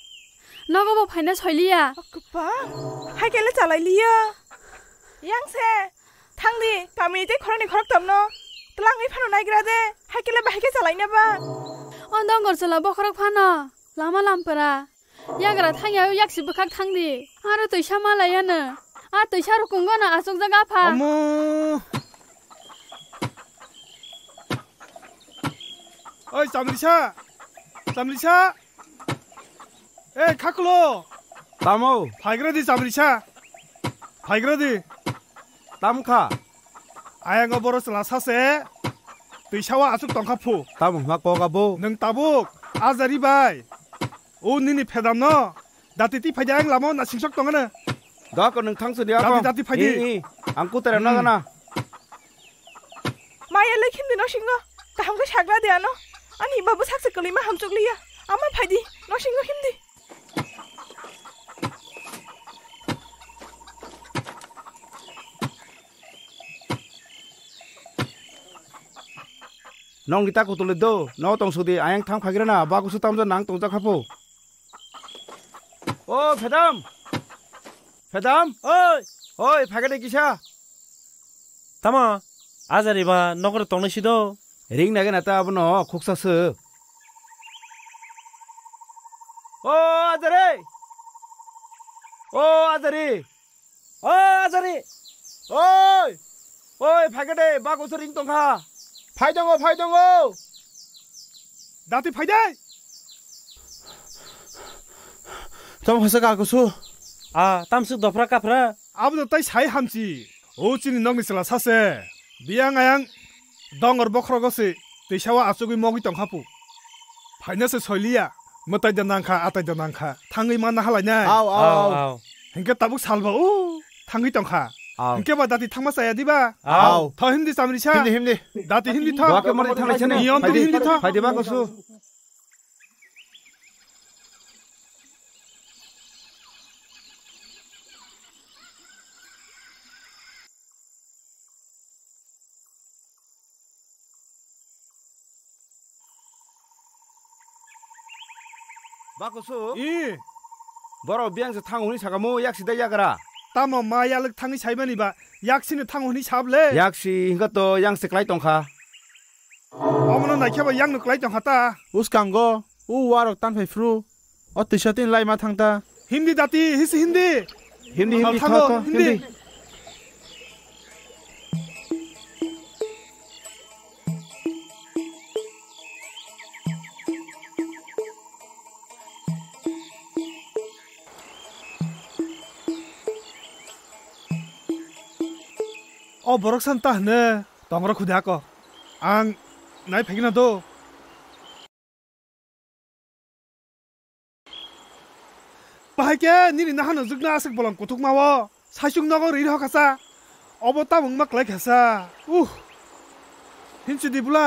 Nogo bo phaina soiliya. Kwpang, hai khe le chalai liya. Yang se. Thangdi, kami tei khoroknwi khoroktamno twlangwi phano naigra de, hai khe le bahai khe chalaina ba? O dongor chwla bokhorok phano lama lampra yagra thangya yaksi bwkhak thangdi, aro twisa malaiya no, a twisa rukungo no achukjak apha. Omo! Oi, Chamrisa! Chamrisa! Eh, Khakulo! Tamo? Phaigra di, Chamrisa. Phaigra di. Tam kha? Ayang o boro chwla sase. Twi sawa aswk tongkha phu. Tamo hwnma kok abo? Nwng tabuk. Ajari bai. O nini phedam no. Dati ti phaidi ayang lama o na singsok tongano. Dako nwng thang sudi ako. Dati, dati phaidi. I, i. Ang kutere nagana. Maya le khimdi no singo. Kaham khe sagra de ano. Ani babu sakse kwlwima hamchukliya. Ama phaidi, nosingo himdi. Nong di ta kutulwi do, no tong sudi, ayang thang phagira na, bakusu tamja nang tongja khapu. O, Phedam! Phedam! Oi! Oi, phaga de kisa? Tamo, ajari ba nokro tongnai sido? Ring nage na ta abono, khuksa se. O, ajari! O, ajari! O, ajari! Oi! Oi, phaikha de, bakusu ring tongkha. Phai tongo, phai tongo. Dati phai de. Tamo khasa kakusu. A, tamsuk dopra kapra. Abo tai sai hamchi. O chini nokni chwla sase. Biyang ayang dongor bokhrogo se. Teisa o achugwi mogwi tongkha pu. Phaina se soiliya. Mwtai da nangkha, atai da nangkha. Thangwi manna halainai. Au, au, Au, au. au. Hinkhe tabuk salbo, o, thangwi tongkha. Au. Hinkhe ba dati thangma chaya diba? Au. Tho himdi chamrisa. Himdi, himdi. Dati himdi tho. Wake mani thanglaisene. Niyom twi Phaidi, himdi tho. phaidi ba kusu. Bakusu? I. Borok biyang se thango hwnwi sakamo, yak sida yagra. Tamo ma yalwk thangwi saimani ba, yak sini thango hwnwi sab le? Yak si hwnkha to yang se klai tongkha. Omono naikhe ba yang no klai tongkha ta. Uskango, u warok tan phai phru. O twisa tini laima thang ta. Hindi dati, hisi hindi. Hindi, hindi, Thango, tho, tho, hindi. hindi. O borok san ta hwne, tongrok khudi ako. Ang nai phegina do. Bahai khe nini nahano jwkna aswk bolong kuthukma o, saichung nogo ri rw kha sa. Obo tamo wngma klai kha sa. Uh. Hinchidi bwla.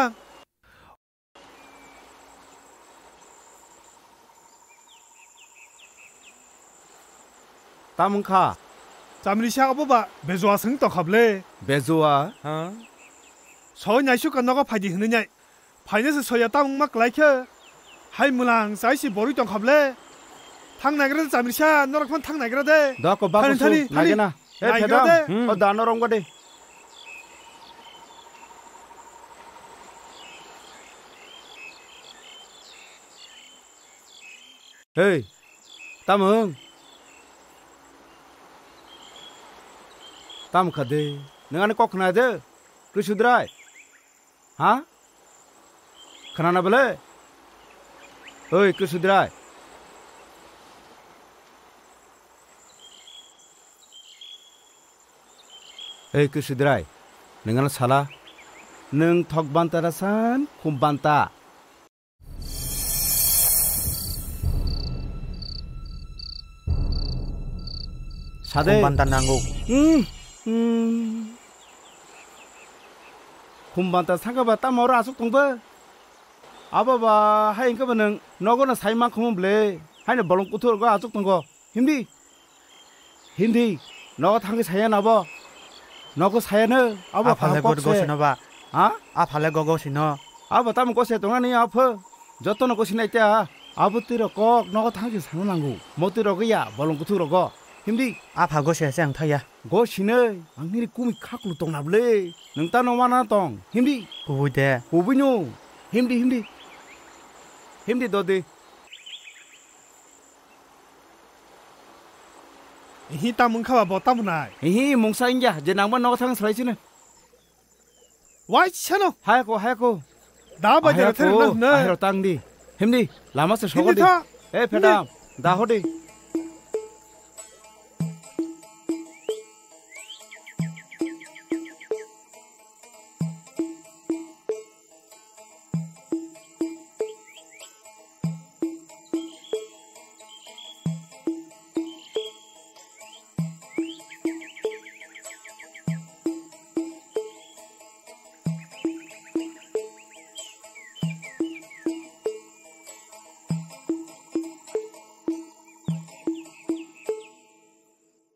Tamo wngkha? Chamrisa obo ba Bejua se wng tongkha bwle. Bejua? Ha? Soi naisuk ka nogo phaidi hwnwi nai. Phaina se soya ta wngma klai khe. Hai mwlang chai si borwi tongkha bwle. Thang naigra de Chamrisa, norok phano thang naigra de. Doko ba Thani, kusu, thani, thani. naigena. Eh, Naigra Phedam, de. Hmm. o dano romgo de. Hei, tamo wng? Tamo kha de? Nwng ani kok khna de? Kwi sudrai? Ha? Khna na bole? Oi, kwi sudrai? Ei, kwi sudrai, nwng ano sala? Nwng thok banta da san, khum banta? Sade. Khum banta nango. Hmm, hmm. Khum banta saka ba tamo oro aswk tong ba? Abo ba, hai hwnkhe bo nwng nogo no sai mankhumu bwle. Haino bolong kuthur go aswk tongo. Himdi? Himdi? Nogo thangwi saya nabo? Nogo saya no? Abo Aphale kaham kok go se. Gosino ba? Ha? Aphale go gosino. Abo tamo gose tongnani apho? Jotono gosinai ta. Abo twi rok kok nogo thangwi sana nango. Mo twi rok ya bolong kuthuk rogo. Himdi? Apha gose se ang thaya. Gosinai, ang nini kumi khaklu tongna bwle. Nwng tano wana tong. Himdi? Kubui de. Kubui no. Himdi, himdi. Himdi dodi. Ihi tamo wngkha ba bo tamo nai? Ihi mungsa wngya, je nangba nogo thang salai sino. Wai sano. Hayako, hayako. Da bai de Hayako, thang na, na. Ahero tang di. Himdi, lama se Himdi sogo di. Tha. Eh, Himdi. Phedam, da hodi.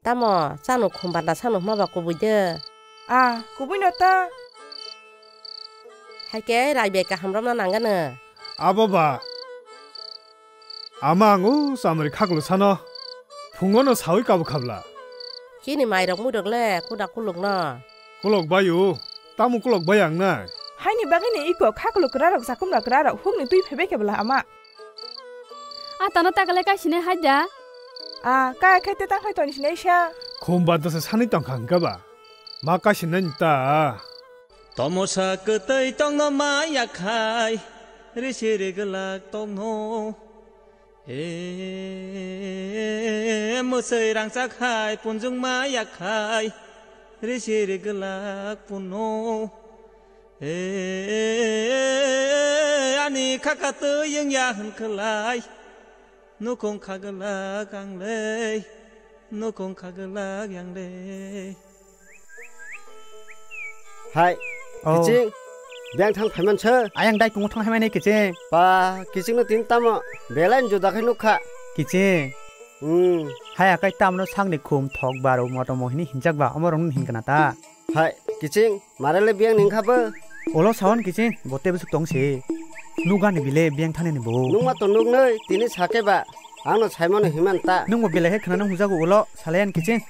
Tamo, chano khum banda sano hwnba kubui de. A, kubui no ta. Hai khe rai bai kaham romna nangano. Abo ba. Ama ang o chamari khaklo sano. Phungo no sawi kabu khabla. Chini mairok muirok le kuda kuluk no. Kulok bai o. Tamo kulok bai ang nai. Haini bagwi ni iko khaklo kwrarok chakumra kwrarok hukni twi phaibai khe bwla ama. A tano ta kale kai sinai hai da. A, kai khai te tang khai toni sinai sa. Khum banda se sani tong kha hwnkhe ba. Ma kai sinai ta. Tomosa kwtwi tongno ma yakhai, risi rigwlak tongno. E, mwswi rangchak hai punjung ma yakhai, risi rigwlak punno. E, ani khaka twi wngya hwnkhwlai, nukhung khagwlak ang lei, nukhung khagwlak yang lei. Hai, oh. Kiching, beng thang phaiman sir. Ayang dai kungo thang hai mani kiching. Pa, kiching no tin tamo, belai juda khai nukha. Kiching. Hmm. Hai akai tamno sangni khum thok baro moto mohini hinjak ba, omo rong hin kana ta. Hai, kiching, mare le beng ning kha bo. Olo sawan kiching, bote busuk tong se. Nugani bile beng thani ni bo. Nungma to nugnoi, tini sake ba. Ang no saimano himan ta. Nung bo belai khe khwnana hwnjago ulo, salayan kiching.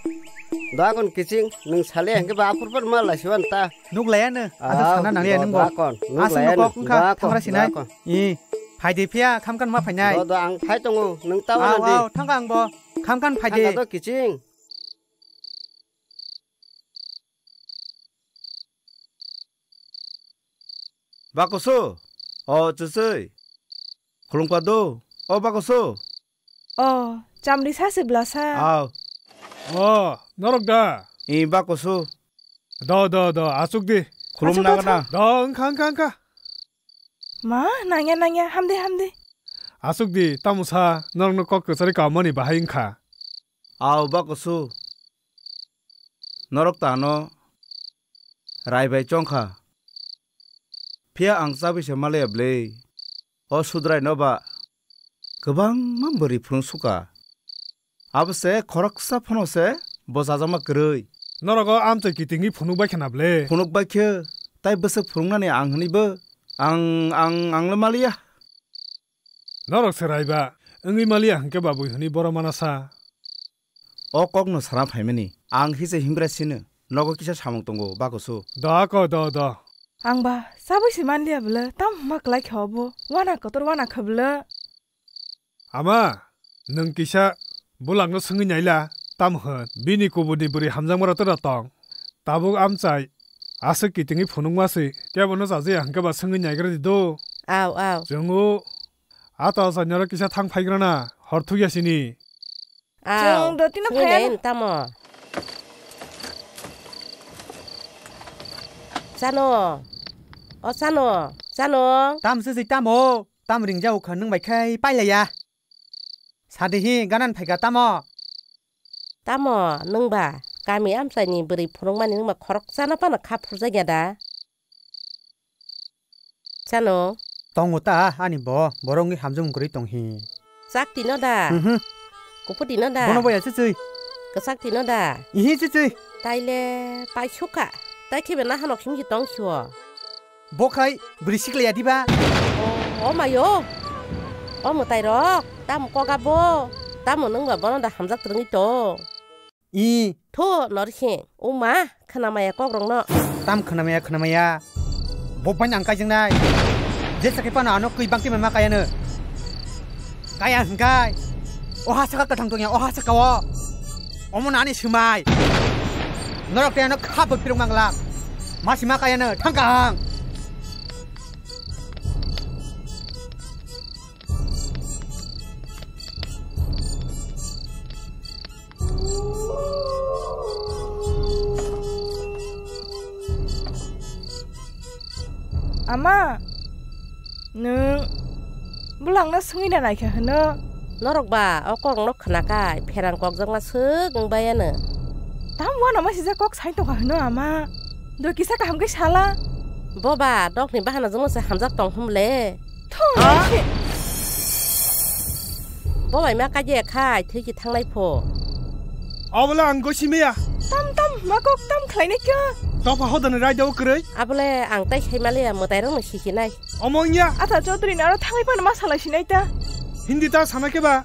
Doakon kiching, nung salaya hwnkhe ba aphur phur ma laisiwan ta. Nuk laya no, ado sana nang ya nung bo. Doakon, nuk laya no. Aswk no kok wngkha, thangra sinai. I, phaidi phiya, khamkhan ma phainai. Do, do, ang phai tongo, nung ta wana di. Aw, aw, thangka ang bo, khamkhan phaidi. Thangka do kiching. Bakoso, o chwswi. Khulumkha do, o bakoso. O, chamri sa se bwlasa. Aw. O, norok da? I bakoso. Do, do, do, asuk di. Khulum nang na. Do, wngkha, wngkha, wngkha. Ma, nangya, nangya, hamdi, hamdi. Asuk di, tamo sa, norokno kok kwchari kaumani bahai wngkha. Aw, bakoso. Norok ta ano rai bai chongkha. Phiya ang chabwi se malaya bwle. O sudrai no ba kwbangma bwrwi phunuk suka. Abo se khoroksa phano se bo chajakma kwrwi. Norok o amchai kitingwi phunuk bai khna bwle. Phunuk bai khe tai bwswk phunuknani ang hwnwi bo ang, ang, ang le maliya. Norok se raiba wngwi maliya hwnkhe babui hwnwi borok mana sa. O kokno sana phaimani. Ang hise himgra sino. Nogo kisa samung tongo, bakoso. Do ako, do, do. Ang ba, chabwi se manliya bwle, tamo ma kwlai kha obo. Wana kotor wana kha bwle. Ama, nwng kisa bulangno swngwi naila, tamo hwn? Bini kubuni bwrwi hamjakma rok tera tong. Tabuk amchai, aswk kitingwi phunukma se, kebono chajakya hwnkhe ba swngwi naigra di do. Aw, aw. Chwng o, a ta chainaro kisa thang phaigrana, hor thukya sini. Aw, chwng dotino swngwi phai nai ano. Tamo. Chano. O chano. Chano. Tam se se tamo. Tam ringjao kha nwng bai khai pailaya. Sadi hi ganan phaika tamo. Tamo nwng ba kami amchaini bwrwi phunukmani nwng ba khorok chana phano kha phurjakya da. Chano. Tongo ta ani bo, borok wngwi hamjakmung kwrwi tong hi. Chak tino da? Mhm. Kuphu tino da? Bono boya chuchwi. Kwchak tino da? Ihi chuchwi. Taile paisukha. Tai khibe na hanok himji tong sio. Bo khai bwrwi siklaya diba? O, o mayo. O mwtai rok, tamo koga bo? Tamo nwng ba bono da hamjak twrwngwi tong? I. Tho, Norsing, o ma, khwnamaya kokrokno. Tam khwnamaya, khwnamaya. Bo bai nang kaijaknai. Jesa khe phano ano kwi bangti ma kayano. Kaya hwnkhe. O ha saka kwthang tongya, o ha saka o. Omo nani swmai. Norok tei ano kha bo phirok mangla. Ma sima kayano, thang kahang. Ama, nwng bwlangno swngwi na naikha hwno? Norok ba o kokno khwnakhai pherang kokjakma swk wng baiano. Tam uanama sijak kok sai tongkha hwno ama? Doi kisa kaham khe sala. Bo ba dokni bahanajwkno se hamjak tong hwnle. Thung. Ha? Bo bai ma kaiya khai thwi ki thangnai pho. Obole ang gosi meya. Tam tam, ma kok tam khlainai kha. Topha hodani raida o kwrwi. Abole ang tai sai maliya, mwtai rokno sikinai. Omo wngya. Ata Chaudhary ni aro thangwi phano ma salai sinai ta. Hindi ta sana khe ba?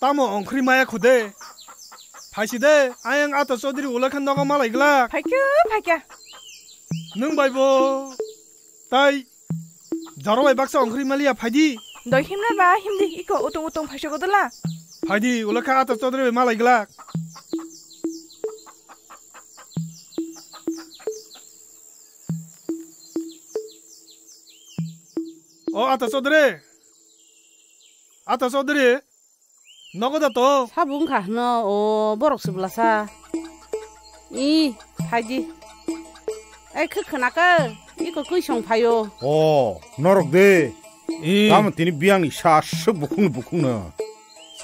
Tamo ongkhri maya khude? Phaisi de, ayang Ata Chaudhary ulakhan nogo malai glak. Phaikha, phaikha. Nwng bai bo tai jaro bai baksa ongkhri maliya, phaidi. Doi himna ba himdi, iko utung utung phaisa godala. Phaidi, ulakha Ata Chaudhary bai malai glak. O Ata Chaudhary. Ata Chaudhary. Nogo da to? Sabo wngkha hwno, o borok se bwlasa. I, phaidi. Ei, khe khwnaka, iko kwi song phaio. O, norok de. I. Tamo tini biyangni sa aswk bukhukno bukhukno.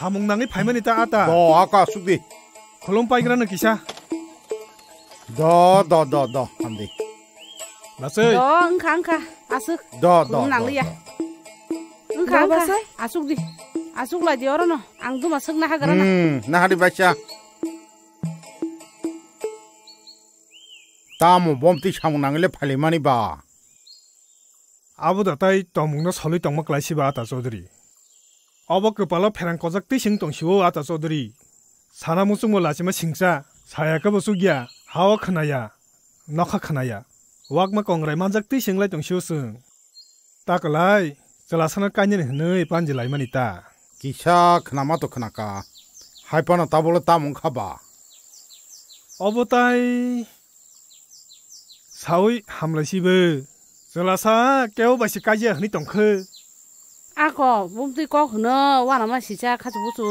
Samung nangwi phaimani ta ata. Do, aka aswk di. Khulum paigrano kisa. Do, do, do, do, hamdi. Lasai. Do, wngkha, wngkha, aswk. Do, do, Khulum do, nangliya. Do. Wngkha, Do, wngkha, basai. Aswk di. Aswk lai di orono. Ang duma swkna hagrana. Hmm, nahari bacha. Tamo bomtwi samung nangile phalimani ba? Abo da tai tongmungno solwi tongma klaisi ba Ata Chaudhary. Obo kwpalo pherang kojak twi sing tong sio Ata Chaudhary. Sana muchungmo lachima singcha, saya khe bo chukya, ha-o khwnaya, nokha khwnaya. Wakma kongrai manjak twi sing lai tong sio chwng. Ta kwlai, chwlasano kainani hwnwi panji laimani ta. Kisa khnama to khnaka, hai phano tabukle tamo wngkha ba? Obo tai saui hamlai sibo. Chwlasa kebo bai se kaiya hwnwi tongkhe. Ako, bumtwi kok hwno, uanama sisa khachu buchu.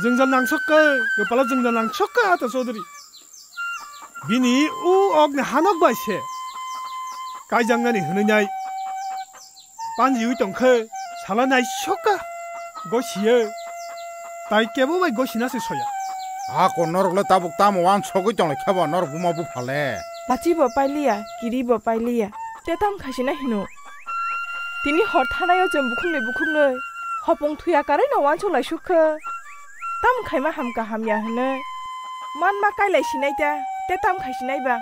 Jwngjal nangsokka, kwpalo jwngjal nangsokka Ata Chaudhary. Bini u okni hanok bai se kaijaknani hwnwi nai panjiwi tongkhe, sala naisokka gosiye, tai kebo bai gosina se soya. Ako norok le tabuk tamo uansogwi tonglaikha ba norok buma bupha le? Pachi bo pailiya, kiri bo pailiya, te tam khaisina hino. Tini hor thanaio chwng bukhuknwi bukhuknwi hopong thuya karwi no uansuk lai suk khe. Tam khaima hamka hamya hwnwi manma kailai sinai ta, te tam khai sinai ba.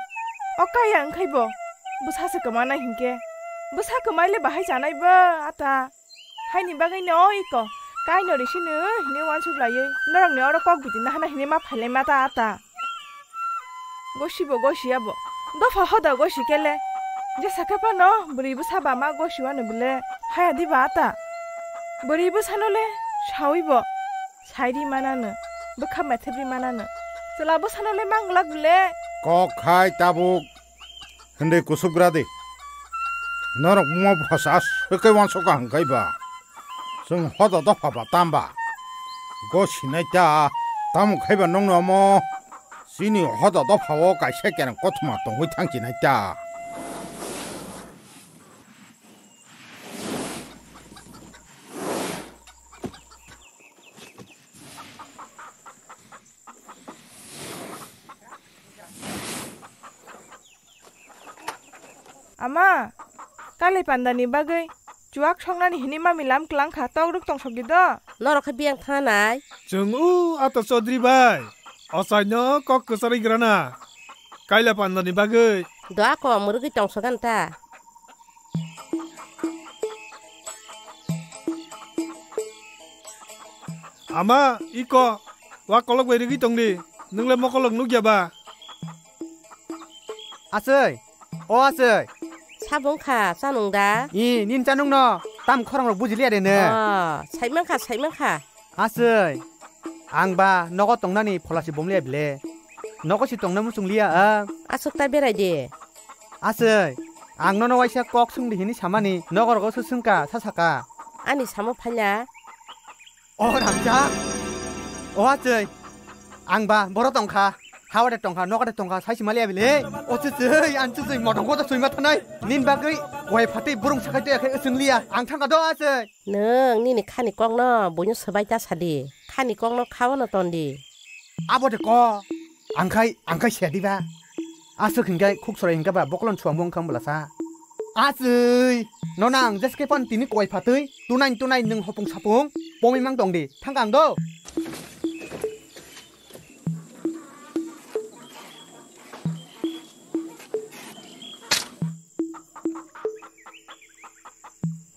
O kaya wngkhai bo bwsa se kwmanai hinkhe, bwsa kwmai le bahai chanai ba ata. Haini bagwi no iko kaino risino hwnwi uansuk laiwi norokni oro kok bidi nahana hwnwi ma phailai ma ta ata. Gosibo gosiya bo. Dopha hoda gosi kele. Jesa khe phano bwrwi bwsa ba ma gosiwano bwle haya diba ata. Bwrwi bwsano le sawi bo sairi manano, bwkha methebri manano. Chwla bwsano le manglak bwle. Kok khai tabuk hwnwi kusugra di. Norok buma bupha sa swkhe uansukha hwnkhai ba. Chwng hoda dopha ba tamba. Go sinai ta, tamo khai ba nongno omo chini hoda dopha o kaisa kereng kothoma tongwi thang chinai ta. Ama, kali pandani bagwi chuak songnani hini mami lam klang kha, tok rwk tong sokdi do. Norok khe biyang thangnai. Chwng o ato Chaudhary bai, ochaino kok kwcharwi grana. Kaila pandani bagwi. Do ako mwrwgwi tong sogan ta. Ama, iko, wa kolok bai rigwi tongdi, nwng le mokolok nukya ba? Asoi, o asoi. Sabo wngkha, chanung da? I, nini chanungno, tam khorang rok bujiliya de nw? O, saimankha, saimankha. Asoi, ang ba nogo tongnani pholasi bomliya bile. Nogo si tongna muchungliya ang. Aswk ta berai de. Asoi, ang nono waisa kok swngdi hini samani, nogo rogo se swngka, sa saka. Ani samo phaila. O Ramja, o asoi, ang ba boro tongkha. Hawa de tongkha, noka de tongkha, sai si maliya bile. O chwchwi, ang chwchwi, motong koto sui ma thanai. Nin bagwi, koi phatwi, burung sakai to yakhai, aswng liya. Ang thangkha do aswk. Nwng nini khani kokno buino swbai ta sadi. Khani kokno khaono tondi. Abo de ko. Angkhai, angkhai sedi ba. Aswk hinkhai khuk sorai hinkha ba bokolon suang bong kham bwlasa. Aswk. Nona ang jeske pan tini koi phatwi. Tunai tunai nwng hopung sapung. Pomi mang tongdi. Thangkha ang do.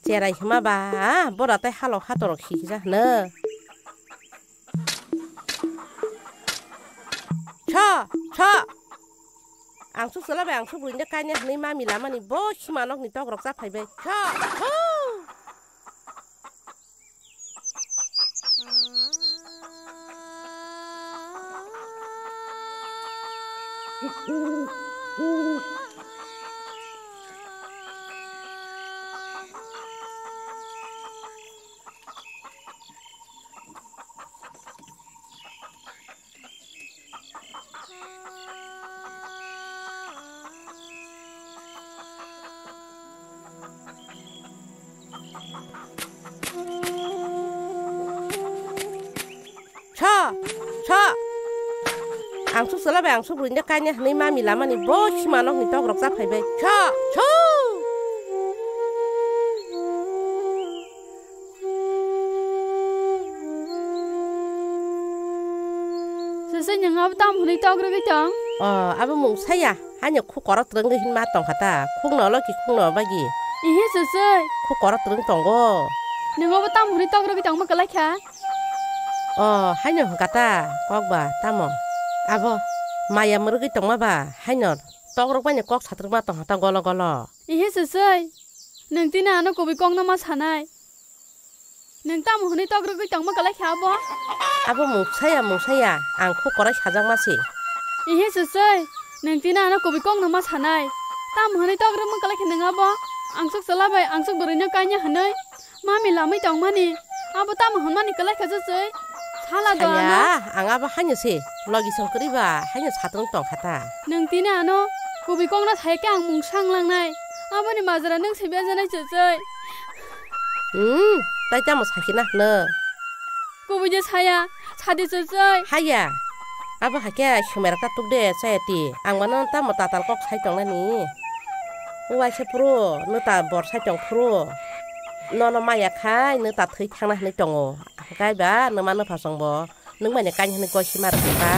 Cherai hima ba, bora tai halok hatorok khikisa hwno. Cho, cho. Ang suk sala bai, ang suk buini kaina hwnwi mami lamani bo sima nokni tokrok cha phaibai. Cho, cho. Cho, cho. Ang suk sala bai, ang suk buini kaina hwnwi mami lamani bo sima nokni tokrok cha phaibai. Cho, cho. Sese, nwng abo tamo hwnwi tok rwgwi tong? O, abo mung saya. Haino khuk korok twrwngwi hinma tongkha ta. Khukno olo ki khukno bagi. Ihi, sese. Khuk korok twrwng tongo. Nwng abo tamo hwnwi tok rwgwi tongma kwlai kha? O, haino hwnkha ta. Kok ba tamo? Abo maya mwrwgwi tongma ba. Haino tokrok baino kok satrwkma tongkha ta golo golo. Ihi, sese. Nwng tini ano kubui kokno ma sanai. Nwng tamo hwnwi tok rwgwi tongma kwlai kha abo? Abo mungsaya, mungsaya, ang khuk korai sajakma se. Ihi, sesoi, nwng tini ano kubui kokno ma sanai. Tamo hwnwi tok rwgma kwlai kha nwng abo? Angsuk chwla bai angsuk bwrwino kanya hwnwi mami lamwi tongmani. Abo tamo hwnmani kwlai kha, sesoi? Sala do ano. Saya, ang abo haino se. Logi song kwrwi ba, haino satung tong kha ta. Nwng tini ano kubui kokno sai khe ang mung sang langnai. Aboni majra nwng se bejanai, chwchwi. Hmm, tai tamo sakina hwno? Kubui je saya, sadi, chwchwi. Haya. Abo hakhe sumera ta tuk de, chaya ti. Ang mano tamo tatal kok sai tongnani. Uaisa phuru, nwta bor sai tong phuru. Nono maya khai, nwta thwi thangna hwnwi tongo. Hwnkhe ba, nwma nwpha chwngbo. Nwng mani kain hwnwi koi sima rwkha.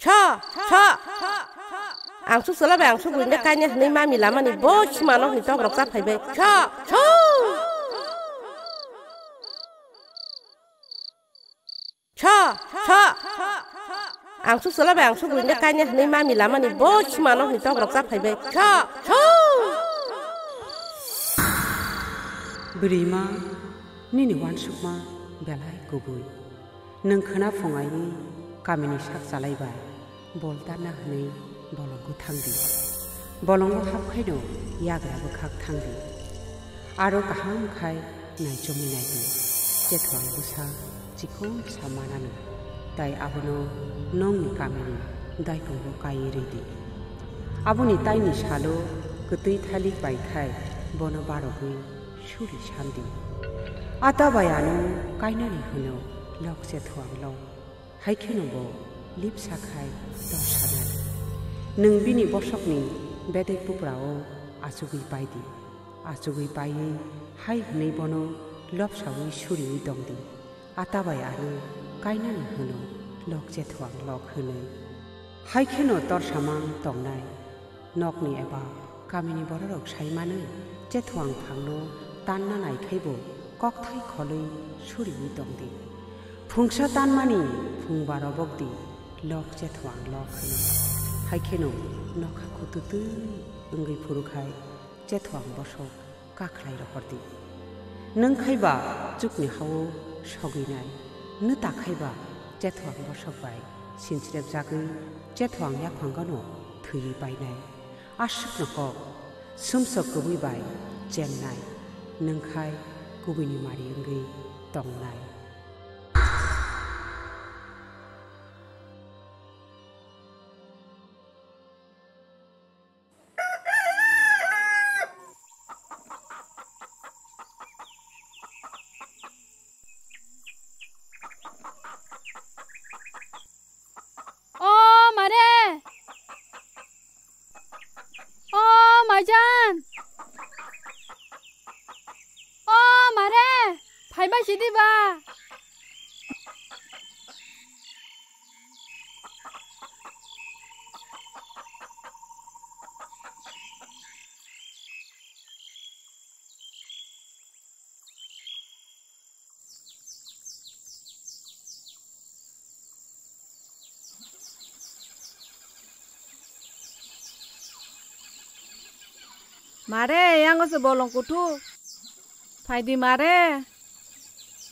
Cho, cho. Angsuk chwla bai angsuk buini kaina hwnwi mami lamani bo sima nokni tokrok cha phaibai. Cho, cho. Cho, cho. Angsuk chwla bai angsuk buini kaina hwnwi mami lamani bo sima nokni tokrok cha phaibai. Cho, cho. Bwrwima, nini uansukma belai kubui. Nwng khwna phung aiwi kamini sak chalai bai bol tarna hwnwi bolongo thang di. Bolongo hap khaino yagra bwkhak thang di. Aro kaham khai naichomwi nai di. Chethuang bwsa chikon sa manano, tai abono nokni kamini daikungo kaiwi rw di. Aboni taini salo kwtwi thalik bai khai bono barogwi suri sandi. Ata bai ano kainani hwno lok Chethuang lok. Hai kheno bo lipsa khai tor sanai. Nwng bini bosokni bedek buprao achugwi pai di. Achugwi paiwi hai hwnwi bono lopsawi suriwi tong di. Ata bai ano kainani hwno lok Chethuang lok hwnwi. Hai kheno torsamang tongnai. Nokni eba kamini bororok sai manwi Chethuang phangno tanna nai khai bo kokthai kholwi suriwi tong di. Phungsa tanmani phungba robok di, lok Chethuang lok hwnwi. Hai kheno nokha kututwi wngwi phuru khai Chethuang bosok Kakhlai rohordi. Nwng khaiba chukni hao sogwinai, nw ta khaiba chethoang bosok bai sinchirep jagwi chethoang yaphang gano thwiwi painai. Aswkno kok, sumsok kubui bai chennai, nwng khai kubuini mari wngwi tongnai. O mare! O maijan! O mare! Phaibai sidi ba? Mare, yango se bolong kuthuk. Phaidi mare.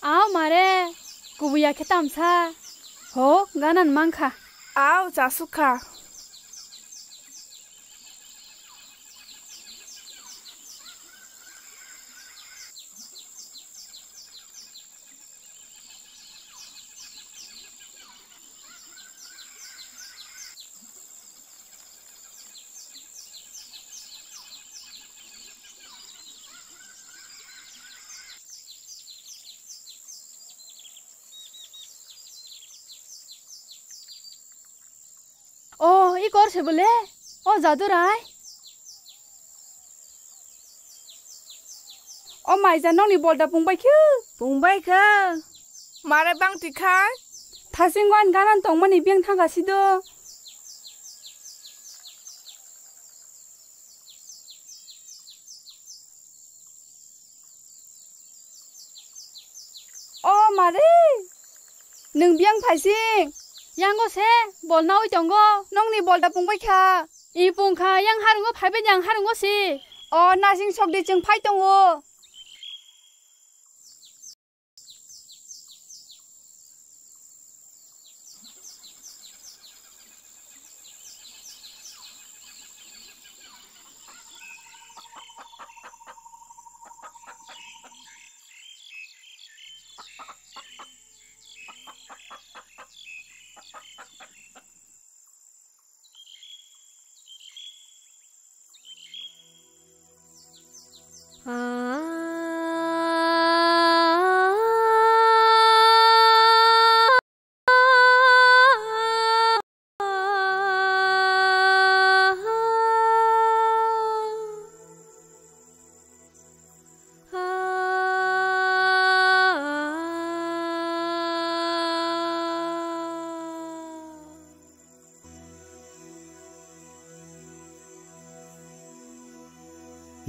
Aw mare, kubuya khe tamsa. Ho, ganan mankha. Aw, chasukha. O, i kor se bole? O Jadurai? O maija, nokni bolda pungbai khe? Pungbai khe. Mare bang tikha? Thasing wan ganan tongmani beng thangka sido. O mare, nwng biyang phaising? Yango se, bol nawi tongo. Nokni bolda pungbai kha? I pungkha, yang harungo phaibai di ang harungo si. O nasing sokdi, chwng phai tongo.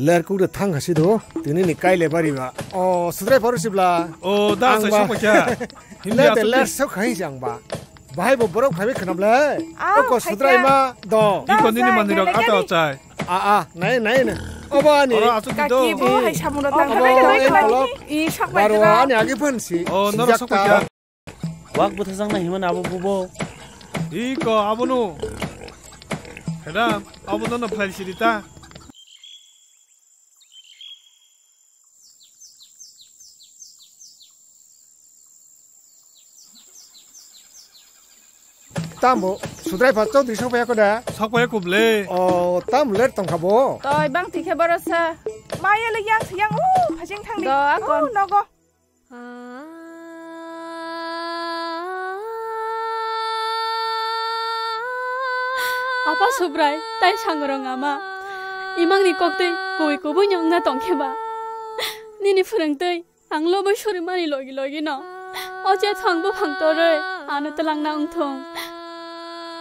Ler kuk de thang hasi do, tini ni kai le bari ba. O, sudrai paru sibla. O, da, ang sai ba. Sok paikha. Hindi le de atuk ler ni. Sok khai jang ba. Bahai bo borok phaibai khnam le. Aw, oko phai sudrai kha. Ma do. Da, iko nini sai, mani rok kele ata kani. Ochai. A, a, nai, nai, nai. Obo ani. Oro asuk di do. Kaki bo hai samung rok tang. Obo, khai, khai, khai, tolok. I sok bai baro jora. Ani agi phan si. O, noro sijak sok ta. Paikha. Wak bwthajaknai hinmani abo bubo. Iko abono. Madam, abono no phlai siri ta. Tambo, sudrai pha Chaudhary sokpaiya ko da? Sokpaiya kuble. O, tam let tongkha bo. Toi bang tikhe borosa. Maya le yang yang u phajing thangni. Do akon. U nogo. Apa Subrai, tai sangrong ama. Imangni koktwi kubui kubui nyongna tongkhe ba. Nini phwrwngtwi ang lobai suri mani logi logi no. O chethoang buphang torwi ano twlangna wngthung.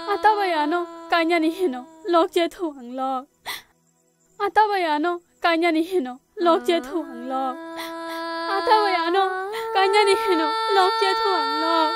Atabai ano kanyani hino lok chethoang lok. Atabai ano kanyani hino lok chethoang lok. Atabai ano kanyani hino lok chethoang lok.